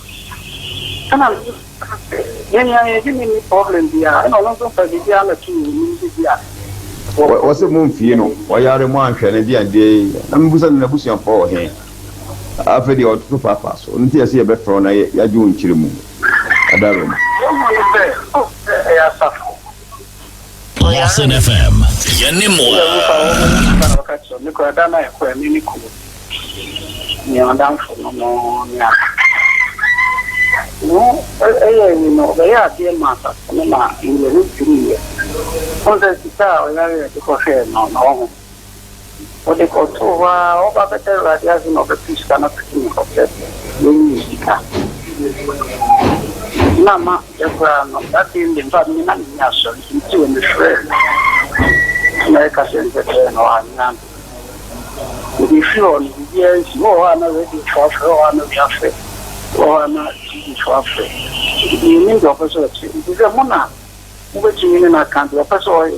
ɛna meka sɛ yɛn a yɛne no nni problem biara ɛna ɔno nso mfa biribiara mmɛto yɛn anim sɛ bi a Wɔ wɔse mo mfie no ɔyare mo anhwɛ no deɛn deɛ na mebusa no n'abusuafoɔ wɔ he afei deɛ ɔtoto paapaa so ɔno nti yɛse yɛbɛfrɛ wo na yɛagye wo nkyerɛmu Adarom. Wohu no sɛ oh sɛ ɛyɛ asafo Lawson FM, yɛne mo Ɛna nipa wɔ hɔ a. nipa na ɔka kyerɛ me koraa da no a yɛkɔɛ me ne kunu ne ɔdamfo no no ne ade no ɛyɛ yi no ɔbɛyɛ adeɛ ma asafo no ma yɛn ho dwiriiɛ. Wohu sɛ sika a ɔyare a yɛde kɔhwɛɛ no na ɔho Wɔde kɔtoo hɔ ara, ɔba bɛda Awurade ase na ɔbɛto sika no ato ne hɔ sɛ yɛnyi ne sika. Nti na ama yɛ koraa no, that same day, in fact, me na menni asɔre nti meteeɛ mefrɛɛ no na ɛka kyerɛ no sɛ ɛɛ na wanyɛ ade. Mede firi hɔ no, biribiara nsi. Wowɔ hɔ a na radiofoɔ afrɛ, wowɔ hɔ a na wei afrɛ, wowɔ hɔ a na TVfoɔ afrɛ. Nti mennim deɛ ɔpɛ sɛ ɔkyerɛ. Nti sɛ mo na Mobɛtumi ne no aka deɛ ɔpɛ sɛ ɔyɛ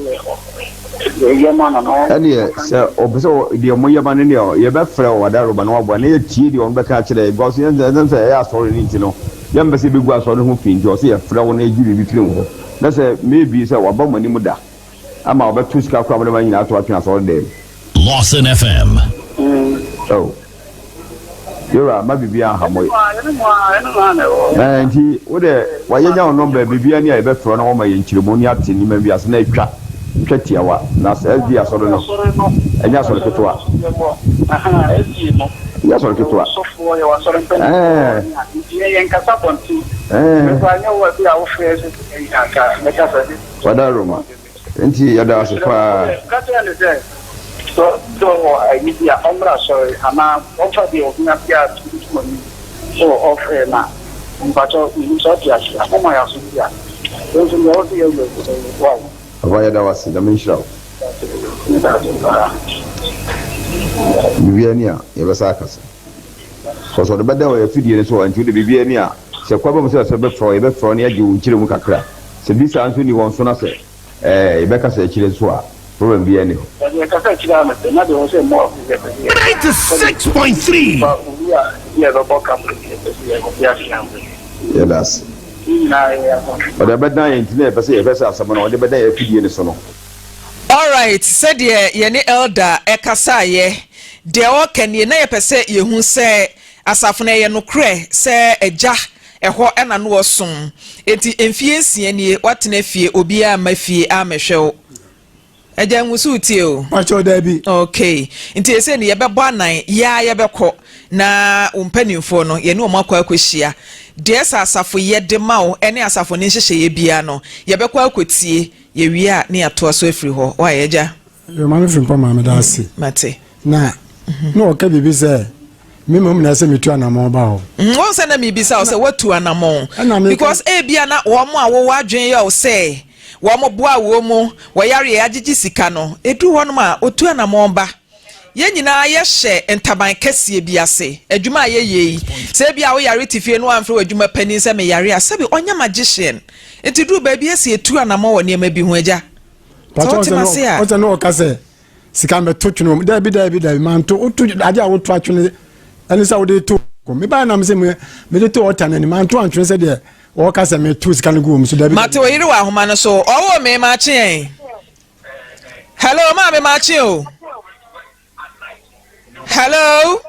yɛ ma no no. Ɛneɛ sɛ ɔpɛ sɛ deɛ moyɛ ma no deɛ yɛbɛfrɛ wo adaroba na waboa na yɛatie deɛ ɔno bɛka akyerɛ yɛn because yɛn ɛsɛ sɛ ɛyɛ asɔre no nti no yɛmpɛ sɛ yɛbɛgu asɔre no ho fi nti ɔsɛ yɛfrɛ wo na yɛgye biribi firi wo hɔ na sɛ maybe sɛ waba mo anim da ama ɔbɛto sika koraa mode ma nyinaa ato atwene asɔre dɛm. Lawson FM. Oh. Yewura ma biribiara nha mo. Ɛɛ nti wo deɛ wayɛ nya wo nɔmba biribiara ni a yɛbɛfrɛ wo na wama yɛn nkyerɛmu ne ate nneɛma bi ase na atwa twa tiawa na SDA asɔre no ɛnyɛ asɔre ketewa ɛnyɛ asɔre ketewa ɛɛ ɛɛ wada Roma. Enti yɛda ase Mesrɛ mo, paa. wode ka kyerɛ no sɛ, sɛ ɔwɔ ayi bi a, ɔmmra asɔre, anaa ɔmfa deɛ ɔhia biara nto mo anim. Wɔ off air no a, mpakyɛw menim sɛ ɔte ase a, moma yɛ aso bi a, yɛn nso deɛ ɛwɔ sɛ yɛyɛ yɛyɛ wai. Papa yɛda wo ase, Nyame nhyira wo. Meda ase paa. Biribiara ni a, yɛbɛsan akasa. Cause ɔde bɛda wɔ afidie no so hɔ, nti wode biribiara ni a, sɛ kwan ba mu sɛ yɛbɛfrɛ wo, yɛbɛfrɛ wo na yɛagye wo nkyerɛmu kakra. Sɛ bi saa nso nni hɔ nso na sɛ ɛɛ yɛbɛkasa akyire nso a, problem biara nni hɔ. Dabi ɛkasa akyire a mepɛ na deɛ ɛwɔ sɛ mmoa obi yɛpɛ sɛ yɛyɛ 96.3. Fa obi a ebi a ɛbɛbɔ ka mpo deɛ yɛpɛ sɛ yɛte ase ampa. Yɛda ase. Ne nyinaa yɛyɛ akɔhwɛ. Ɔde abɛdan yɛn nti na yɛpɛ sɛ yɛhwɛ sɛ asɛm no ɔde bɛdan yɛn afidie no so no. Alright, sɛdeɛ yɛne Elder kasaeɛ, deɛ ɔreka nie, na yɛpɛ sɛ yɛhu sɛ asafo no ɛyɛ nokorɛ sɛ Agya ɛhɔ na no ɔsom, enti mfie nsia nie woatena fie obiara amma fie ammɛhwɛ wo. Agya ngu so retie o. Pakyɛw daabi. Okay, nti ɛsei no yɛbɛbɔ anan, yɛa yɛbɛkɔ na wo mpanimfoɔ no yɛne wɔn akɔ akɔhyia. Deɛ sɛ asafo yɛ de ma wo ne asafo no nhyehyɛeɛ biara no yɛbɛkɔ akɔtie. Yɛwie a ne yɛatoa so afiri hɔ. Wai agya? Yo, Maame Frimpong maa meda ase. Mate. Na na ɔka biribi sɛ me mmom na ɛsɛ metu anammɔn ba hɔ. Wohu sɛ na mebisa wo sɛ woatu anammɔn? Ɛna meka. Because ebia na wɔn a wɔwɔ adwene yɛ wo sɛ wɔn boa wɔn mu, wɔyareɛ agyegye sika no, ɛduru hɔnom a wɔtu anammɔn ba. Yɛn nyinaa yɛhyɛ ntaban kɛseɛ bi ase. Adwuma a yɛyɛ yi, sɛ ebia woyare te fie na woamfrɛ w'adwuma panin sɛ meyare a, sɛbe ɔnyɛ magician. Nti duru baabi ɛsɛ yɛtu anamɔ wɔ nneɛma bi ho, agya. Sɛ wote m'ase a. Ɔsɛ na ɔka sɛ sika mɛto twene wɔm. Daabi daabi daabi manto woto adeɛ a woto atwene ɛne sɛ wode to kɔ. Mebaeɛ nam sɛ mede to ɔta no ani manto antwene sɛ deɛ wɔka sɛ meto sika no gu wɔm so daabi. Mate wo yere wɔ ahoma no so. Ɔwoo me makye ɛn. Hello maame makye o. Hello.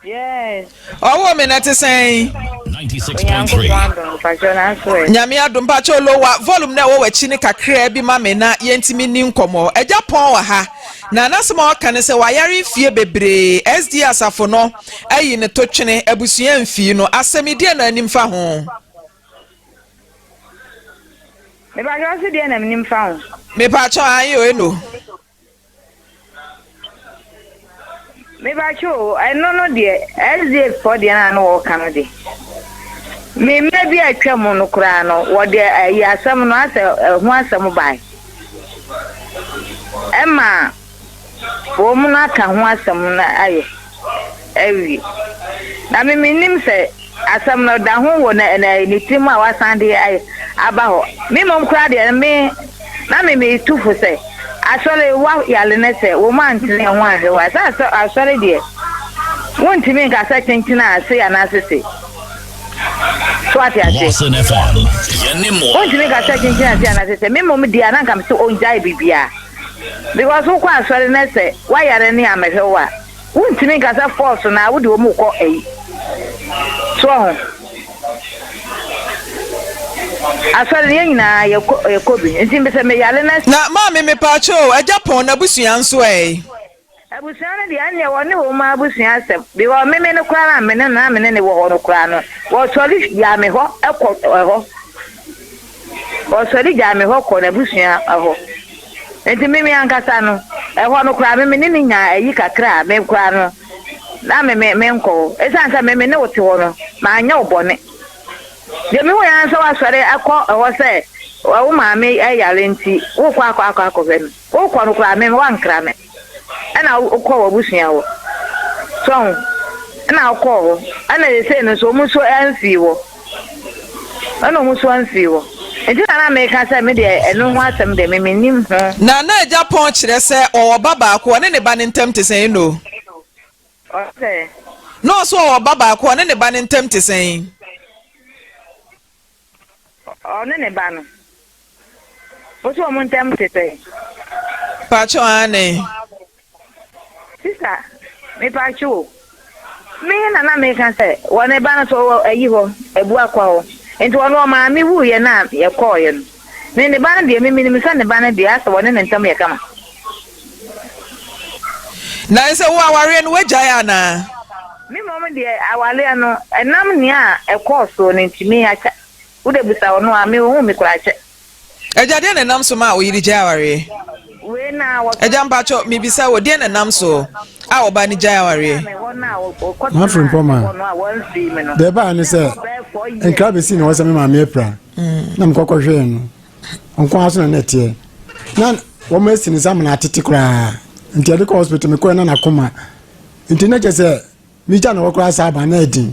Yes. Ɔwɔ me na te sɛn? Onyankopɔn adom mpakyɛ nanso ɛ. Nyame adom mpakyɛ lowa volume na ɛwɔ w'akyi ne kakraa bi ma me na yɛntumi ni nkɔmmɔ. Agya pɔn wɔ ha na n'asɛm a ɔka ne sɛ wayare mfie bebree SDA asafo no ayi ne to twene abusua mfii no asɛm yi deɛ na anim fa ho? Mepakyɛ ɔse deɛ na menim fa ho. Mepakyɛ ayi o eno. Mepakyɛ o ɛno no deɛ SDA foɔ deɛ na na wɔka no de. Me mmerɛ bi a atwa mu no koraa no wɔde ayi asɛm no asɛ ɛho asɛm bae. Ɛma wɔn no aka ho asɛm no ayɛ awie. Na me mennim sɛ asɛm no da ho wɔ na na ne tirim a wasan de ayɛ aba hɔ. Me mmom koraa deɛ me na me metu fo sɛ asɔre wa yare no sɛ wɔn antene ho anhwɛ hɔ a sɛ asɔ asɔre deɛ wontumi nka sɛ kyenkyen a sei anaasɛ sei. So ate aseɛ? Lawson FM. Yɛne mo. Wontumi nka sɛ kyenkyen a sei anaasɛ sei. Me mmom deɛ a na nka mese ɔngyae biribiara. Because wokɔ asɔre na sɛ woayare ne ammɛhwɛ wo a, wontumi nka sɛ force na wode wɔn rekɔ ayi. So ɔho? Asɔre no yɛn nyinaa yɛkɔ yɛkɔ bi. Nti sɛ meyare na. Na maame mepaakyɛw o, agya pɔn n'abusua nso ɛ? Abusua no deɛ ɛnneɛ wɔne wɔn ara abusua asɛm because me me no koraa na me ne no na me ne no wɔ hɔ no koraa no wɔsɔre gyaa me hɔ kɔ ɛhɔ wɔsɔre gyaa me hɔ kɔ n'abusua hɔ nti me me ankasa no ɛhɔ no koraa me me ne no nyaa ayi kakra a me koraa no na me me me nkɔ hɔ ɛsiane sɛ me me ne wo te hɔ no manyɛ wo bɔne deɛ mehu yɛ ara sɛ woasɔre akɔ ɛhɔ sɛ wo maame yare nti wokɔ akɔ akɔ akɔhwɛ no. Wokɔ no koraa me woankra me ɛna wokɔɔ w'abusua hɔ so ho ɛna wokɔɔ hɔ ɛna sesei no nso wɔn nso amfii hɔ ɛna wɔn nso amfii hɔ nti na na meka sɛ me deɛ ɛno ho asɛm deɛ me mennim ho. Na na agya pɔn kyerɛ sɛ ɔwɔ ba baako, ɔne ne ba no ntam te sɛn no? Ɔsɛ. Na ɔso ɔwɔ ba baako, ɔne ne ba no ntam te sɛn? Ɔne ne ba no. Wo so wɔn ntam te sɛn? Pakyɛw aane. Sista, mepakyew o. Me na na meka sɛ wɔ ne ba no so ɔwɔ ayi hɔ, Abuakwa hɔ. Nti ɔno ɔmaame wuiɛ no a yɛkɔɔeɛ no, ne ne ba no deɛ me menim sɛ ne ba no deɛ asɛ wɔne ne ntam yɛ kama. Na ɛsɛ wo awareɛ no woagyae anaa? Me mmom deɛ awareɛ no ɛnam nea ɛkɔɔ soɔ no nti me akyɛ. Wo de bisa ɔno a, me ohuu me koraa kyɛ. Agya deɛ na ɛnam so maa wo yere gyae awareɛ? Wei na wɔtɔ. Agya mpakyɛw mebisa wo deɛ na ɛnam so? A ɔbaa no gyae awareɛ. M'afiri mpɔ ma. Deɛ ɛbaa ne sɛ nkra bɛsi ne hɔ sɛ me maame apira na mekɔkɔ hwɛɛ no nko ara so na na ɛteɛ na wɔn asi ne nsa amena atete koraa nti ɛde kɔ hospital mekɔɛ na n'akoma nti na kyɛ sɛ megya ne hɔ koraa saa ba na ɛden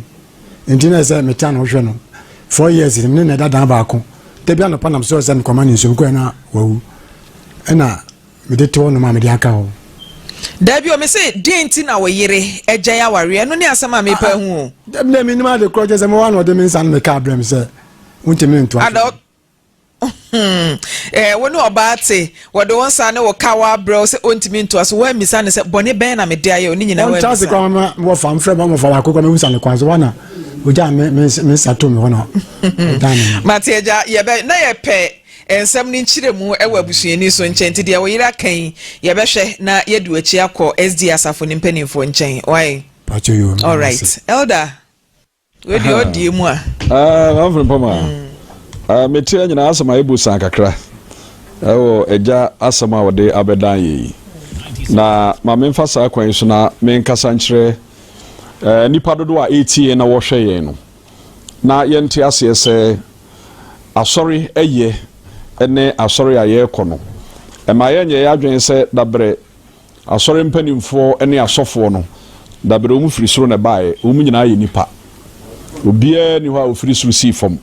nti na ɛsɛ metra ne hwɛ no 4 years ne na ɛda dan baako da bi anɔpa nam so sɛ mekɔma ne nsuo mekɔɛ na wawu ɛna mede te hɔ nom a mede aka hɔ. Dabi o, mese deɛn nti na wo yere agyae awareɛ? Ɛno ne asɛm a mepɛ ahu o. Dabi na menim ade korɔ kyɛ sɛ mewɔ na ɔde me nsa no meka abrɛ me sɛ wontumi ntoa so. Ada eh, wo ne ɔbaa te, wɔde wo nsa ne wo kawa abrɛ wo sɛ ɔntumi ntoa so, woammisa no sɛ bɔne bɛn na mede ayɛ o, ne nyinaa Ɔntra ase woammisa. koraa ma wɔfa mfrɛ ma wɔfa baako koraa mɛbusa no kwan so wana ogyaa me me nsa to me hɔ na ɔdan me. Mate agya, yɛbɛ na yɛpɛ Nsɛm no nkyerɛmu wɔ abusuani so nkyɛn nti deɛ wo yere aka yi yɛbɛhwɛ na yɛadi w'akyi akɔ SDA asafo no mpanimfoɔ nkyɛn wai? Pacho yoo meda Alright ase. Elder wei deɛ ɔdie mu a. Ah, Mamfrɛ Mpɔma. Ah, mete nyinaa asɛm ayɛ bosan kakra ɛwɔ agya asɛm a wɔde abɛdan yɛ yi. Na ma memfa saa kwan yi so na menkasa nkyerɛ eh, nnipa dodoɔ a ɛretie yɛn na wɔhwɛ yɛn no. Na yɛnte aseɛ sɛ Asɔre yɛ ne asɔre a yɛrekɔ no, ɛma yɛnyɛ yɛn adwene sɛ dabrɛ asɔre mpanimfoɔ ne asɔfoɔ no, dabrɛ wɔn firi soro na ɛbaeɛ. Wɔn nyinaa yɛ nnipa. Obiara nni hɔ a ɔfiri soro sii fam.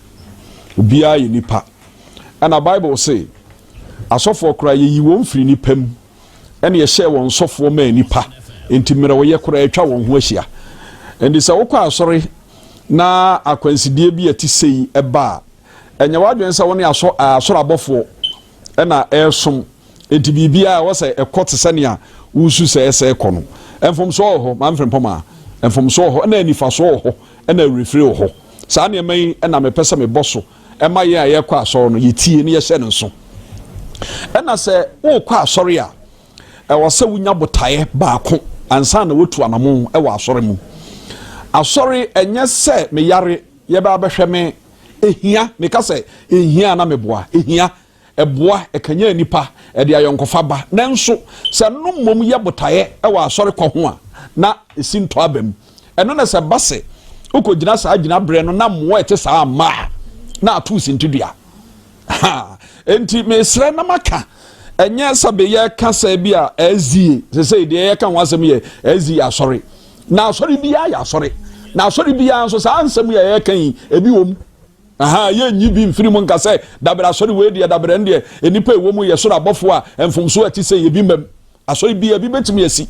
Obiara yɛ nipa. Ɛna Bible se, asɔfoɔ koraa yɛyi wɔn firi nnipa mu ɛna yɛhyɛɛ wɔn sɔfoɔ maa nnipa. Enti mmerɛwyɛ koraa atwa wɔn ho ahyia. Enti sɛ wokɔ asɔre na akwansideɛ bi a ɛte sei ba a, ɛnyɛ w'adwene sɛ wo ne asɔ asoro abɔfoɔ na ɛresom. Enti biribiara ɛwɔ sɛ ɛkɔ te sɛ nea wosu sɛ ɛsɛ ɛkɔ no. Mfomsoɔ wɔ hɔ, Maame Frimpong a, mfomsoɔ wɔ hɔ, ɛna anifasoɔ wɔ hɔ, ɛna awerɛfire wɔ hɔ. Saa nneɛma yi na mepɛ sɛ mebɔ so ma yɛn a yɛrekɔ asɔre no, yɛtie na yɛhyɛ no nso. Ɛna sɛ worekɔ asɔre a, Ɛwɔ sɛ wonya botaeɛ baako ansa na woatu anamon wɔ asɔre mu. Asɔre ɛnyɛ sɛ meyare yɛbɛ abɛhwɛ me, ehia, meka sɛ ehia a na meboa, ehia, ɛboa, ɛkanyan nnipa, ɛde ayɔnkofa ba. Nanso sɛ ɛno mmom yɛ botaeɛ wɔ asɔre kɔ ho a, na esi ntɔ aba mu. Ɛno na sɛ ɛba sɛ wokɔgyina saa gyinaberɛ no na mmoa a ɛte saa amma a, na ato wo sintidua. Ha! Enti mesrɛ na maka, ɛnyɛ sɛ be yɛka sɛ bi a SDA, sesei deɛ yɛka ho asɛm yɛ SDA asɔre. Na asɔre biara yɛ asɔre. Na asɔre biara nso saa nsɛm yɛ yɛka yi, ebi wɔ mu. Aha, yɛnyi bi mfiri mu nka sɛ dabrɛ asɔre wei deɛ dabrɛ no deɛ nnipa ɛwɔ mu yɛ soro abɔfoɔ a mfomsoɔ a ɛte sɛ ebi mmam. Asɔre biara bi bɛtumi asi.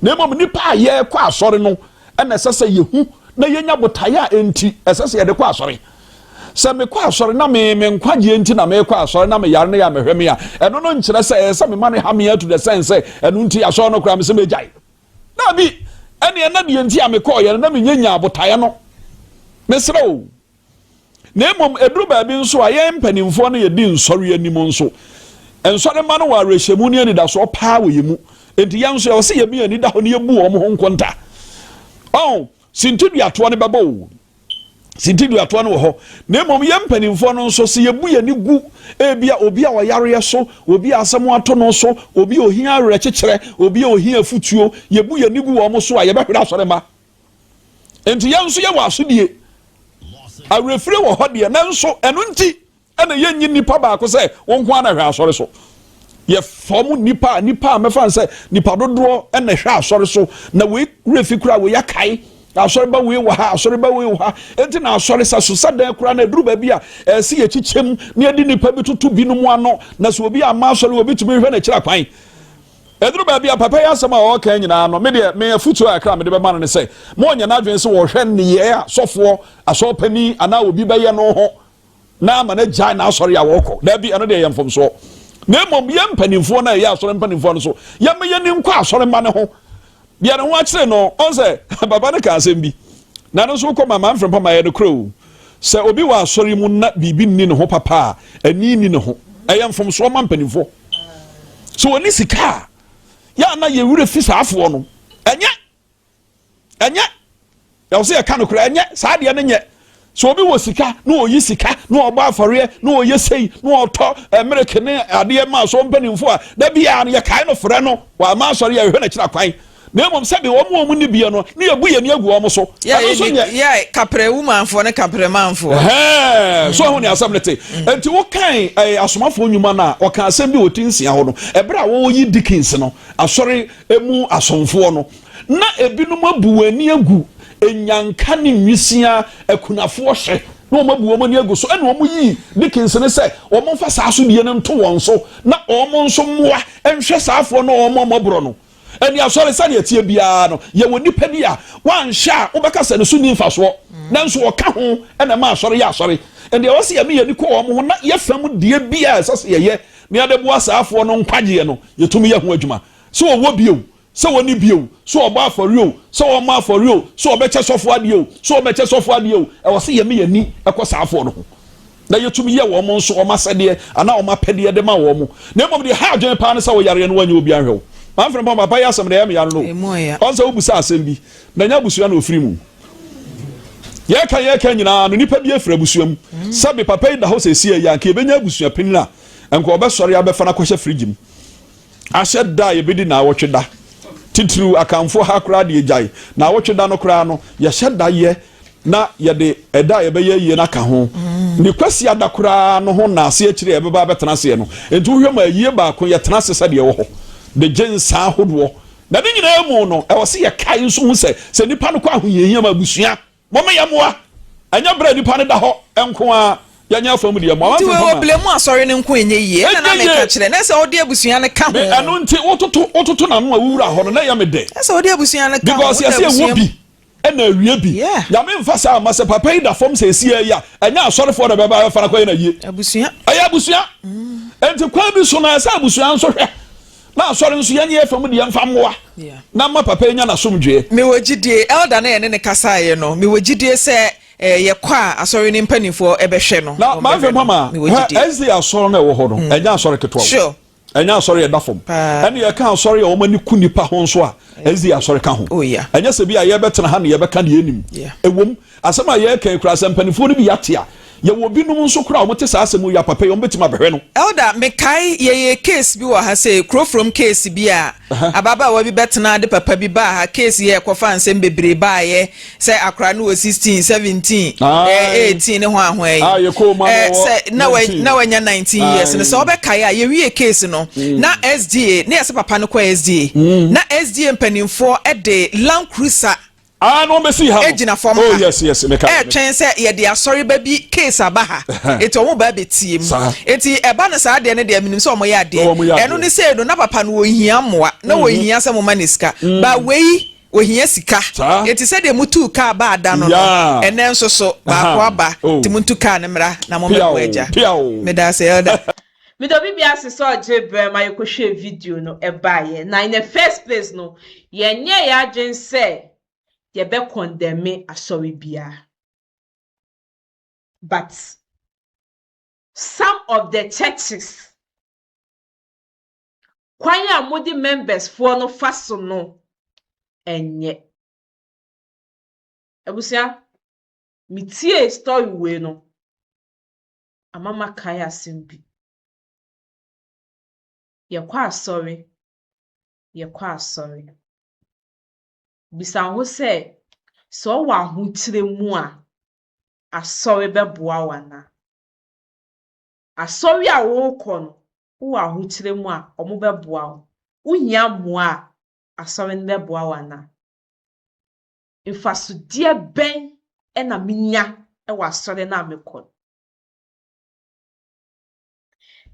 Na mmom nnipa a yɛrekɔ asɔre no na ɛsɛ sɛ yɛhu na yɛnya botaeɛ a enti ɛsɛ sɛ yɛde kɔ asɔre. Sɛ mekɔ asɔre na me me nkwagyeɛ nti na mekɔ asɔre na meyare no yɛ a mehwɛ me a, ɛno no nkyerɛ sɛ ɛyɛ sɛ mema no ha me to the sense sɛ ɛno nti asɔre no koraa mesɛ megyae. Daabi, ɛneɛ na deɛ nti a mekɔɔyɛ no na menyɛ nyaa botaeɛ no. Mesrɛ o. Na mmom ɛduru baabi nso a yɛn mpanimfoɔ no yɛdi nsɔre anim nso. Nsɔre mma no wɔ awerɛhyɛmu ne anidasoɔ paa wɔ yɛn mu. Enti yɛn nso ɛwɔ sɛ yɛmi yɛn ani da hɔ na yɛbu wɔn ho nkonta. Ɔn, sintiduatoɔ no bɛbɔ o. Sintiduatoɔ no wɔ hɔ. Na mmom yɛn mpanimfoɔ no nso, sɛ yɛbu yɛn ani gu ebia obi a ɔyareɛ so, obi a asɛm ato no so, obi a ohia awerɛkyekyerɛ, obi a ohia afutuo, yɛbu yɛn ani gu wɔn so a, yɛbɛhwere asɔre mma. Enti yɛn nso yɛwɔ asodie. Awerɛfire wɔ hɔ deɛ, nanso ɛno nti ɛna yɛnyi nipa baako sɛ wo nko ara na hwɛ asɔre so. Yɛfam nipa a nipa a mɛfa sɛ nipa dodoɔ ɛna hwɛ asɔre so na wei werɛ fi koraa wei akae asɔre ba wei wɔ ha asɔre ba wei wɔ ha enti na asɔre sɛ so sɛ dɛn koraa na ɛduru baabi a ɛsɛ yɛkyikyɛm na yɛde nipa bi toto binom ano na sɛ obi amma asɔre obi tumi hwɛ n'akyiri akwan. Ɛduru baabi a papa yi asɛm a ɔreka nyinaa no, me deɛ me afotuo a ɛkra mede bɛma no ne sɛ, ma ɔnyɛ n'adwene sɛ ɔhwɛ nneyɛɛ a sɔfoɔ, asɔrepanin anaa obi bɛyɛ no ho na ama no agyae n'asɔre a ɔrekɔ. Daabi, ɛno deɛ ɛyɛ mfomsoɔ. Na mmom yɛn mpanimfoɔ no a yɛyɛ asɔre mpanimfoɔ no so, yɛmma yɛn ani nkɔ asɔre mma no ho. Deɛ ne ho akyere no, ɔn sɛ papa no ka asɛm bi, na ɛno nso wokɔ ma manfrɛ mpa ma ɛyɛ nokorɛ o. Sɛ obi wɔ asɔre mu na biribi nni ne ho papa a, ani nni ne ho. Ɛyɛ mfomsoɔ ma mpanimfoɔ. Sɛ wɔnni sika a, yɛ a na yɛn werɛ fi saa afoɔ no. Ɛnyɛ. Ɛnyɛ. Ɛwɔ sɛ yɛka nokorɛ. Ɛnyɛ. Saa adeɛ no nyɛ. Sɛ obi wɔ sika na ɔyi sika na ɔbɔ afɔreɛ na ɔyɛ sei na ɔtɔ mmereke ne adeɛ ma asɔre mpanimfoɔ a, da biara no yɛkae no frɛ no, wamma asɔre a yɛhwɛ n'akyiri akwan. Na mmom sɛbe wɔn a wɔn nni bie no, ne yɛbu yɛn ani agu wɔn so. Ɛno nso nyɛ. Yɛ kaprɛ wumanfoɔ ne kaprɛ manfoɔ. Ɛhɛɛ, so ɛho ne asɛm no te. Enti wokan ɛɛ asomafoɔ nnwuma no a, wɔka asɛm bi wɔ ti nsia hɔ no, ɛberɛ a wɔreyi deacons no, asɔre mu asomfoɔ no, na ebinom abu wɔn ani agu nnyanka ne nwisiaa akunafoɔ hwɛ, na wɔabu wɔn ani agu so, ɛna wɔyii deacons no sɛ wɔmfa saa asodie no nto wɔn so, na wɔn nso mmoa nhwɛ saa afoɔ no a wɔn mmɔborɔ no. Ɛnde asɔre, sɛnea ɛteɛ biara no, yɛwɔ nnipa bi a wɔanhwɛ a wobɛka sɛ ne so nni mfasoɔ, nanso wɔka ho na ɛma asɔre yɛ asɔre. Ɛnde ɛwɔ sɛ yɛma yɛn ani kɔ wɔn ho na yɛ fam deɛ biara a ɛsɛ sɛ yɛyɛ na yɛde boa saa afoɔ no nkwagyeɛ no, yɛtumi yɛ ho adwuma. Sɛ wɔwɔ bi o, sɛ wɔnni bi o, sɛ wɔbɔ afɔreɛ o, sɛ wɔmmɔ afɔreɛ o, sɛ wɔbɛkyɛ sɔfoɔ adeɛ o, sɛ wɔmmɛkyɛ sɔfoɔ adeɛ o, ɛwɔ sɛ yɛma yɛn ani kɔ saa afoɔ no ho. na yɛtumi yɛ wɔn nso wɔn asɛdeɛ anaa wɔn apɛdeɛ de ma wɔn. Na mmom deɛ ɛha adwene paa ne sɛ woyareɛ no woanyɛ obi anhwɛ wo. Manfrɛ mpa papa yi asɛm deɛ ɛyɛ me ya no no. Ɔn sɛ wobisa asɛm bi na ɛnyɛ abusua na ɔfiri mu. Yɛka yɛka nyinaa no nipa bi afiri abusua mu. Sɛbe papa yi da hɔ sɛsi yi anka yɛbɛnya abusua panin a nka ɔbɛsɔre abɛfa no akɔhyɛ fridge mu. Ahyɛ da a yɛbɛdi naawɔtwe da, titiriw Akanfoɔ ha koraa deɛ gyae, naawɔtwe da no koraa no, yɛhyɛ da yɛ na yɛde ɛda a yɛbɛyɛ ayie no aka ho. Ne Kwasiada koraa no ho nnaase akyiri a yɛbɛba abɛtena aseɛ no. Enti wohwɛ ma ayie baako yɛtena ase sɛdeɛ ɛwɔ hɔ de gye nsa ahodoɔ. Na ne nyinaa mu no, ɛwɔ sɛ yɛkae nso hu sɛ, sɛ nnipa no kɔ ahohiahia mu a, abusua Momma yɛmmoa, ɛnyɛ bere a nnipa no da hɔ nko ara, yɛnyɛ afa mu deɛ mmoa. Nti wei wɔ blame asɔre no nko ɛnyɛ yie ɛna na meka kyerɛ na ɛsɛ ɔde abusua no ka ho. Ɛno nti wototo wototo n'ano a wowura hɔ no na ɛyɛ me dɛ. Ɛsɛ ɔde abusua no ka ho. Because yɛsɛ ɛwɔ bi ɛna awie bi. Nyame nfa saa mma sɛ papa yi da fam sɛ ɛsi ɛyi a ɛnyɛ asɔrefoɔ na ɛbɛba abɛfa no akɔyɛ no ayie. Abusua. Ɛyɛ abusua. Nti kwan bi so no ɛsɛ abusua nso hwɛ. Na asɔre nso yɛnyɛ yɛn fam deɛ mfa mmoa na mma papa yi nya n'asomdwoeɛ. Mewɔ gyidie, elder no a yɛne no kasaeɛ no, mewɔ gyidie sɛ yɛkɔ a asɔre no mpanimfoɔ bɛhwɛ no. Na maame Wɔbɛhwɛ no. Mama, Mewɔ hwɛ gyidie. SDA asɔre no a ɛwɔ hɔ no, ɛnyɛ asɔre ketewa o. Sure. Ɛnyɛ asɔre a ɛda fam. Paa. Ɛne yɛka asɔre a wɔn ani ku nnipa ho nso a, SDA asɔre ka ho. Oh yeah. Ɛnyɛ sɛ bi a yɛbɛtena ha na yɛbɛka deɛ yɛnnim. Yeah. Ɛwom, Asɛm a yɛreka yi koraa, sɛ mpanimfoɔ no bi ate a, yɛwɔ binom nso koraa a wɔte saa asɛm yi a, papa yi, wɔbɛtumi abɛhwɛ no. Elder, mekae yɛyɛɛ case bi wɔ ha sei, Kurofrom case bi a ababaawa bi bɛtenaa de papa bi baa ha, case yi a ɛkɔfaa nsɛm bebree baeɛ sɛ akwadaa no wɔ 16, 17, eh, 18 ne hwan hwan yi. Eh, sɛ na wa, na wanya 19 years no, sɛ wobɛkae a, yɛwie case no, na SDA, na yɛsɛ papa no kɔ SDA, na SDA mpanimfoɔ de Land Cruiser Ah, na wɔbɛsi ha no. Egyina fam oh, ha. yes, yes, meka. Ɛretwɛn sɛ yɛde asɔreba bi case aba ha. Eti wɔn ba abɛtie mu. Eti ɛba no saa deɛ no deɛ menim sɛ wɔn yɛ adeɛ. Wɔn yɛ adeɛ. Ɛno ne sei no na papa no wɔhia mmoa. Na Mhm. wɔhia sɛ mo ma ne sika. Ba wei ohia sika. Saa. Eti sɛdeɛ mo tuu kaa baa da no no, Yeah. ɛnɛ nso so baako Aha. aba. Oh. Nti mo ntu kaa no mmra na mo Piaw, mmɛboa agya. piaw. Meda ase elder. Meda obi biara ase sɛ ɔgyee berɛ ma yɛkɔhwɛɛ video no baeɛ. Na in the first place no, yɛnyɛɛ yɛn adwene sɛ yɛbɛ condemne asɔre biara. But some of the churches, kwan a mode members foɔ no fa so no, ɛnyɛ. Abusua, metiee story wei no, ama makae asɛm bi. Yɛkɔ asɔre, yɛkɔ asɔre. Bisa wo ho sɛ, sɛ wowɔ ahokyerɛ mu a, asɔre bɛboa wo anaa? Asɔre a worekɔ no, wowɔ ahokyerɛ mu a, wɔbɛboa wo? Wohia mmoa a, asɔre no bɛboa wo anaa? Mfasodeɛ bɛn na menya wɔ asɔre no a mekɔ no?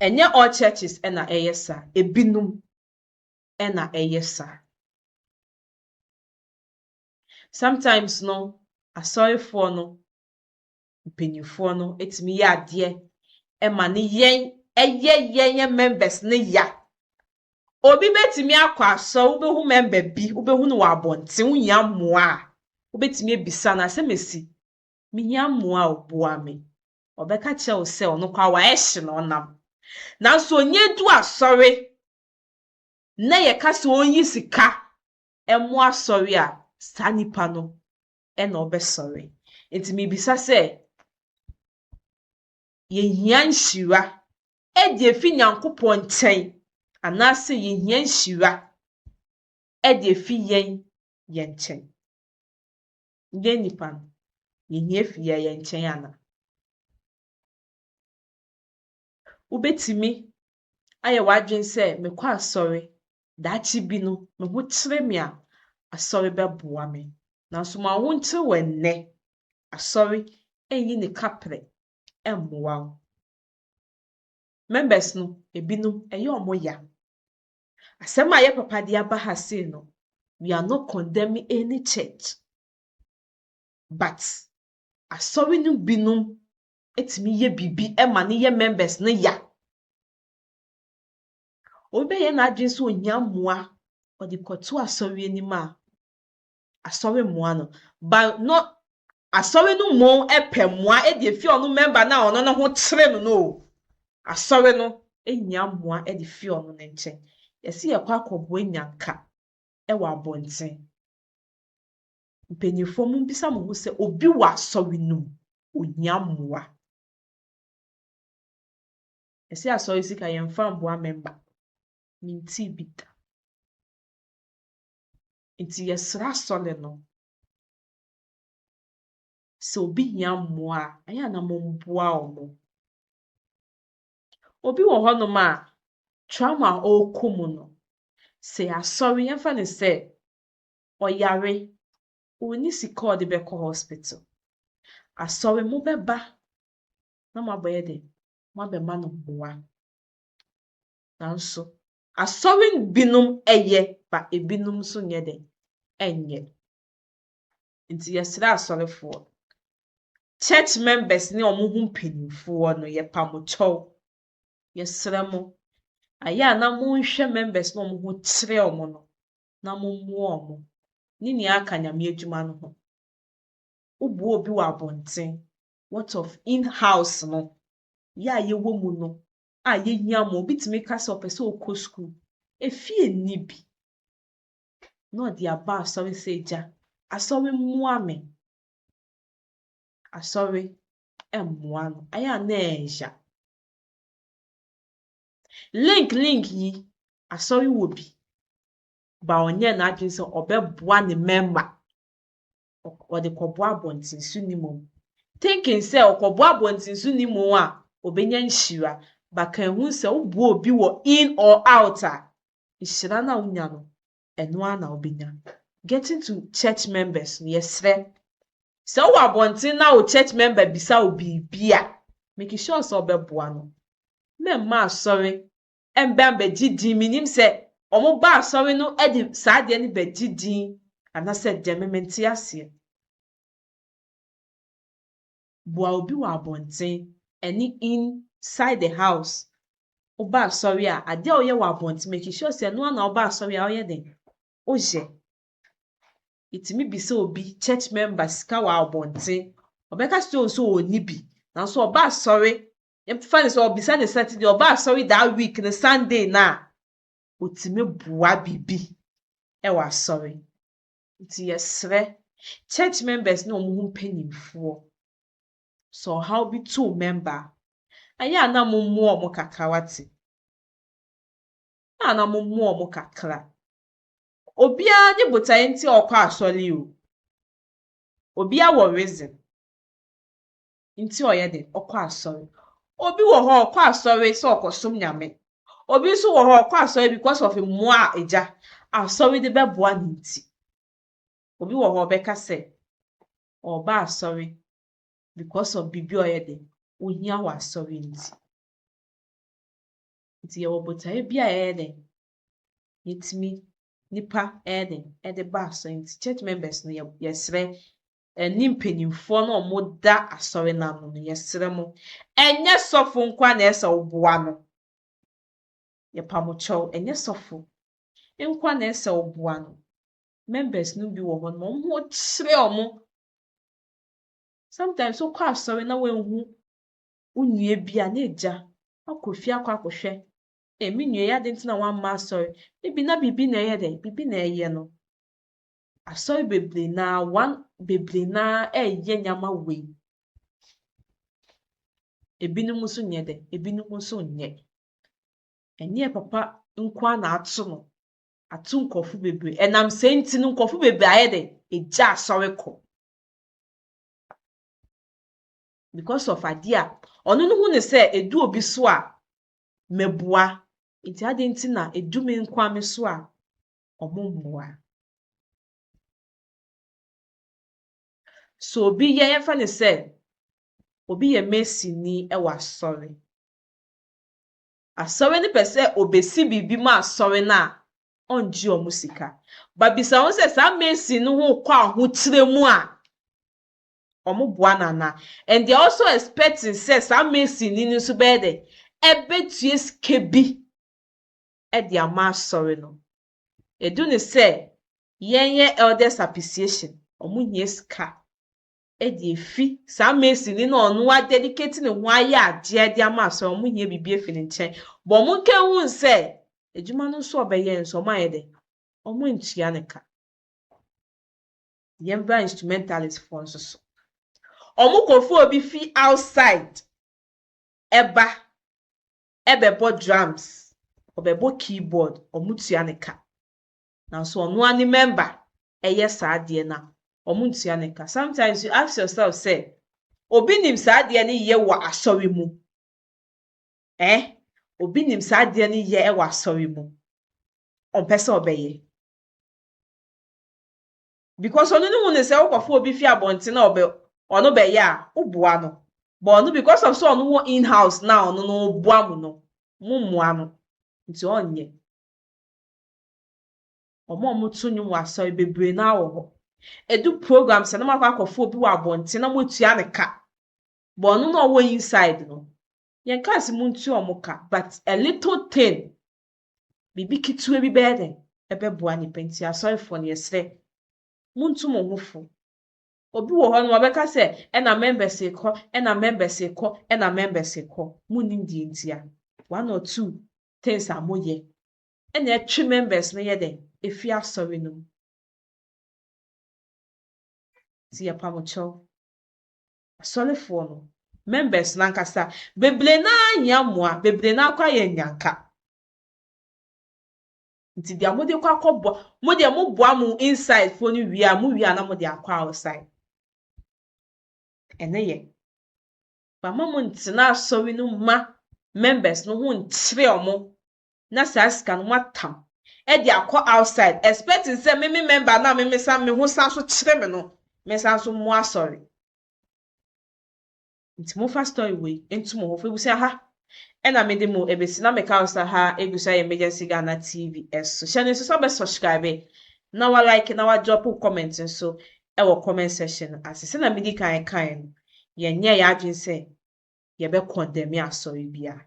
Ɛnyɛ all churches na ɛyɛ saa, ebinom na ɛyɛ saa. Sometimes no, asɔrefoɔ no, mpanyinfoɔ no tumi yɛ adeɛ ma ne yɛn ɛyɛ yɛn yɛn members no ya. Obi bɛtumi akɔ asɔre, wobɛhu member bi, wobɛhu no wɔ abɔnten, wohia mmoa a, wobɛtumi abisa no asɛm asi, mehia mmoa o, boa me. Ɔbɛka kyerɛ wo sɛ ɔno koraa wayɛ hye na ɔnam. Nanso ɔnya du asɔre na yɛka sɛ ɔnyi sika mmoa asɔre a, saa nipa no na ɔbɛsɔre. Nti mebisa sɛ, yɛhia nhyira de afi Nyankopɔn nkyɛn anaasɛ yɛhia nhyira? de afi yɛn yɛn nkyɛn. Yɛn nnipa no, yɛhia fi yɛn yɛn nkyɛn anaa? Wobɛtumi ayɛ w'adwene sɛ mekɔ asɔre, daakye bi no, me ho kyere me a, asɔre bɛboa me. Nanso ma wo ho nkyere wo ɛnnɛ. Asɔre nyi ne kaprɛ mmoa wo. Members no, ebinom, ɛyɛ wɔn ya. Asɛm a yɛ papa de aba ha sei no, we are not condemning any church. But asɔre no binom tumi yɛ biribi ma no yɛ members no ya. Obi bɛyɛ n'adwene sɛ ohia mmoa, ɔde kɔto asɔre anim a, asɔre mmoa no. But no, asɔre no mmom pɛ mmoa de afi ɔno member no a ɔno ne ho kyere no no o. Asɔre no hia mmoa de fi ɔno ne nkyɛn. Yɛse yɛkɔ akɔboa nyanka wɔ abɔnten. Mpanyinfoɔ mombisa mo ho sɛ obi wɔ asɔre no mu, ohia mmoa. Yɛse asɔre sika yɛmfa mboa member. Mentii bi da. Nti yɛsrɛ asɔre no sɛ obi hia mmoa a, ɛyɛ a na momboa wɔn. Obi wɔ hɔnom a trauma a ɔrekɔ mu no, sɛ asɔre yɛmfa no sɛ ɔyare, onni sika a ɔde bɛkɔ hospital. Asɔre mobɛba na moabɛyɛ dɛn? Moabɛma no mmoa. Nanso asɔre binom ɛyɛ but ebinom nso nyɛ dɛn? Ɛnyɛ. Nti yɛsrɛ asɔrefoɔ, church members ne wɔn ho mpanimfoɔ no, yɛpa mo kyɛw. Yɛsrɛ mo, ayɛ a na monhwɛ members na wɔn ho kyerɛ wɔn no, na mommoa wɔn. Ne nyinaa ka Nyame adwuma no ho. Woboa obi wɔ abɔnten, what of in-house no, yɛ a yɛwɔ mu no, a yɛhia mmoa. Obi tumi ka sɛ ɔpɛ sɛ ɔkɔ school, efie nni bi, na ɔde aba asɔre sɛ agya, asɔre mmoa me. Asɔre mmoa no. Ayɛ a na ɛɛya. Link link yi, asɔre wɔ bi, but ɔnyɛɛ n'adwene sɛ ɔbɛboa ne member. Ɔde kɔboa abɔntensoni mmom. Thinking sɛ ɔkɔboa abɔntensoni mmom a, obenya nhyira. But ka ehu sɛ woboa obi wɔ in or out a, nhyira no a wonya no, ɛno ara na wobenya. Getting to church members no, yɛsrɛ. Sɛ wowɔ abɔnten na wo church member bisa wo biribi a, make sure sɛ wobɛboa no. Mɛmma asɔre mbɛ ambɛgye din. Minim sɛ wɔn ba asɔre no de saa adeɛ no bɛgye din anaasɛ deɛ me mente aseɛ. Boa obi wɔ abɔnten ɛne inside the house. Woba asɔre a, adeɛ a woyɛ wɔ abɔnten, make sure sɛ ɛno ara na woba asɔre a woyɛ dɛn? Woyɛ. Yɛtumi bisa obi church member sika wɔ abɔnten, ɔbɛka kyerɛ wo sɛ ɔnni bi, nanso ɔba asɔre, yɛmfa no sɛ ɔbisa ne Saturday, ɔba asɔre that week no Sunday no a, otumi boa biribi wɔ asɔre. Nti yɛsrɛ church members ne wɔn ho mpanimfoɔ, sɛ ɔhaw bi to wo member a, ɛyɛ a na mommoa wɔn kakra wate. Ɛyɛ a na mommoa wɔn kakra. Obiara ne botaeɛ nti a ɔkɔ asɔre o. Obiara wɔ reason nti a ɔyɛ dɛn? Ɔkɔ asɔre. Obi wɔ hɔ a ɔkɔ asɔre sɛ ɔkɔsom Nyame. Obi nso wɔ hɔ a ɔkɔ asɔre because of mmoa a agya asɔre de bɛboa no nti. Obi wɔ hɔ a ɔbɛka sɛ ɔreba asɔre because of biribi a ɔyɛ dɛn? Ohia wɔ asɔre nti. Nti yɛwɔ botaeɛ bi a ɛyɛ dɛn? Yɛtumi nipa ɛyɛ dɛn? Ɛde ba asɔre nti church members no yɛsrɛ ɛne mpanimfoɔ no a wɔda asɔre no ano no, yɛsrɛ mo. Ɛnyɛ sɔfo nko ara na ɛsɛ sɛ woboa no. Yɛpa mo kyɛw, ɛnyɛ sɔfo nko ara na ɛsɛ sɛ woboa no. Members no bi wɔ hɔ no, wɔn ho kyerɛ wɔn. Sometimes wokɔ asɔre na woanhu wo nua bi a na agya akɔ fie akɔ akɔhwɛ. Ee, me nua yi adɛn nti na wamma asɔre? Ebi na biribi na ɛyɛ dɛn? Biribi na ɛyɛ no. Asɔre bebree naa, one bebree naa ɛreyɛ nneɛma wei. Ebinom nso nyɛ dɛn? Ebinom nso nyɛ. Ɛnyɛ papa nko ara na ato no. Ato nkurɔfo bebree. Ɛnam saa nti no, nkurɔfo bebree ayɛ dɛ egya asɔre kɔ. Because of adeɛ a ɔno no hu ne sɛ edu obi so a mɛboa. Nti adɛn nti na edu me nkoa me so a ɔmo mmoa? So obi yɛ yɛmfa ne sɛ obi yɛ masonni wɔ asɔre. Asɔre no pɛ sɛ obesi biribi ma asɔre no a, ɔngye wɔn sika. But bisa wɔn sɛ saa mason no ho rekɔ ahokyerɛ mu a, wɔboa no anaa? And they are also expecting sɛ saa mason ni no nso bɛyɛ dɛ, ɛbɛtua sika bi de ama asɔre no. Edu ne sɛ yɛnyɛ elders appreciation, wɔn hia sika de afi saa mason ni na ɔno adedicate ne ho ayɛ adeɛ de ama asɔre, wɔn hia biribi afi ne nkyɛn. But wɔn nka ehu sɛ adwuma no nso a ɔbɛyɛ nso wɔn ayɛ dɛ, wɔn ntua ne ka. Yɛmbra instrumentalist foɔ nso so. Wɔn kɔfo obi fi outside ɛba ɛbɛbɔ drums, ɔbɛbɔ keyboard, wɔn tua ne ka. Nanso ɔno ara ne member ɛyɛ saa adeɛ no a, wɔn ntua ne ka. Sometimes you ask yourself sɛ, obi nim saa adeɛ no yɛ wɔ asɔre mu. Eh? Obi nim saa adeɛ no yɛ wɔ asɔre mu. Ɔmpɛ sɛ ɔbɛyɛ. Because ɔno ne hu ne sɛ wokɔfo obi fi abɔnten na ɔbɛ ɔno bɛyɛ a, woboa no. But ɔno because of sɛ ɔno wɔ in-house na ɔno no boa mo no, mo mmoa no. Nti ɔnyɛ. Ɔmo a ɔmo to nnwom wɔ asɔre bebree naa wɔ hɔ. Edu program sɛ na mo akɔ akɔfo obi wɔ abɔnten na mo atua ne ka. But ɔno na ɔwɔ inside no, yɛnka sɛ montua ɔmo ka, but a little thing, biribi ketewa bi bɛyɛ dɛn, ɛbɛboa nipa. Nti asɔrefoɔ no yɛsrɛ, muntu mo ho fo. Obi wɔ hɔ no ɔbɛka sɛ ɛna members kɔ, ɛna members kɔ, ɛna members kɔ. Munnim deɛ ntia. One or two things a moyɛ ɛna ɛtwe members no yɛ dɛn, efi asɔre no mu. Nti yɛpa mo kyɛw. Asɔrefoɔ no, members n'ankasa, bebree naa hia mmoa, bebree naa kɔ ayɛ nyanka. Nti deɛ mode kɔ akɔboa, mo deɛ moboa mo inside foɔ no wie a, mo wie a na mode akɔ outside. Ɛno yɛ. Mama mo ntena asɔre no ma members no ho nkyerɛ ɔmo na saa sika no moatam ɛde akɔ outside expecting sɛ me member na me san me ho san so kyerɛ me no, me san so mmoa asɔre. Nti momfa story wei nto mo ho fo. Ebusua ha ɛna mede mo ebesi na meka wo sɛ ha egu so ayɛ Emergency Ghana TV ɛso. Hyɛ no nso sɛ wobɛ subscribe na wa like na wa drop comment nso ɛwɔ comment section ase. Sɛna medi kan kan no, yɛnyɛ yɛn adwene sɛ yɛbɛ condemn asɔre biara.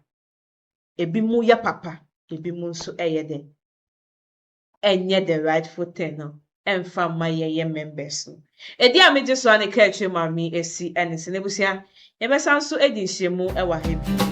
Ebi mu yɛ papa, ebi mu nso ɛyɛ dɛ ɛnyɛ the rightful thing no ɛmfa mma yɛyɛ members no. Edi a megye so a ne kaa akyire maame esi ɛne sɛ n'ebusua yɛbɛsan so adi nhyiamu ɛwɔ ha bi.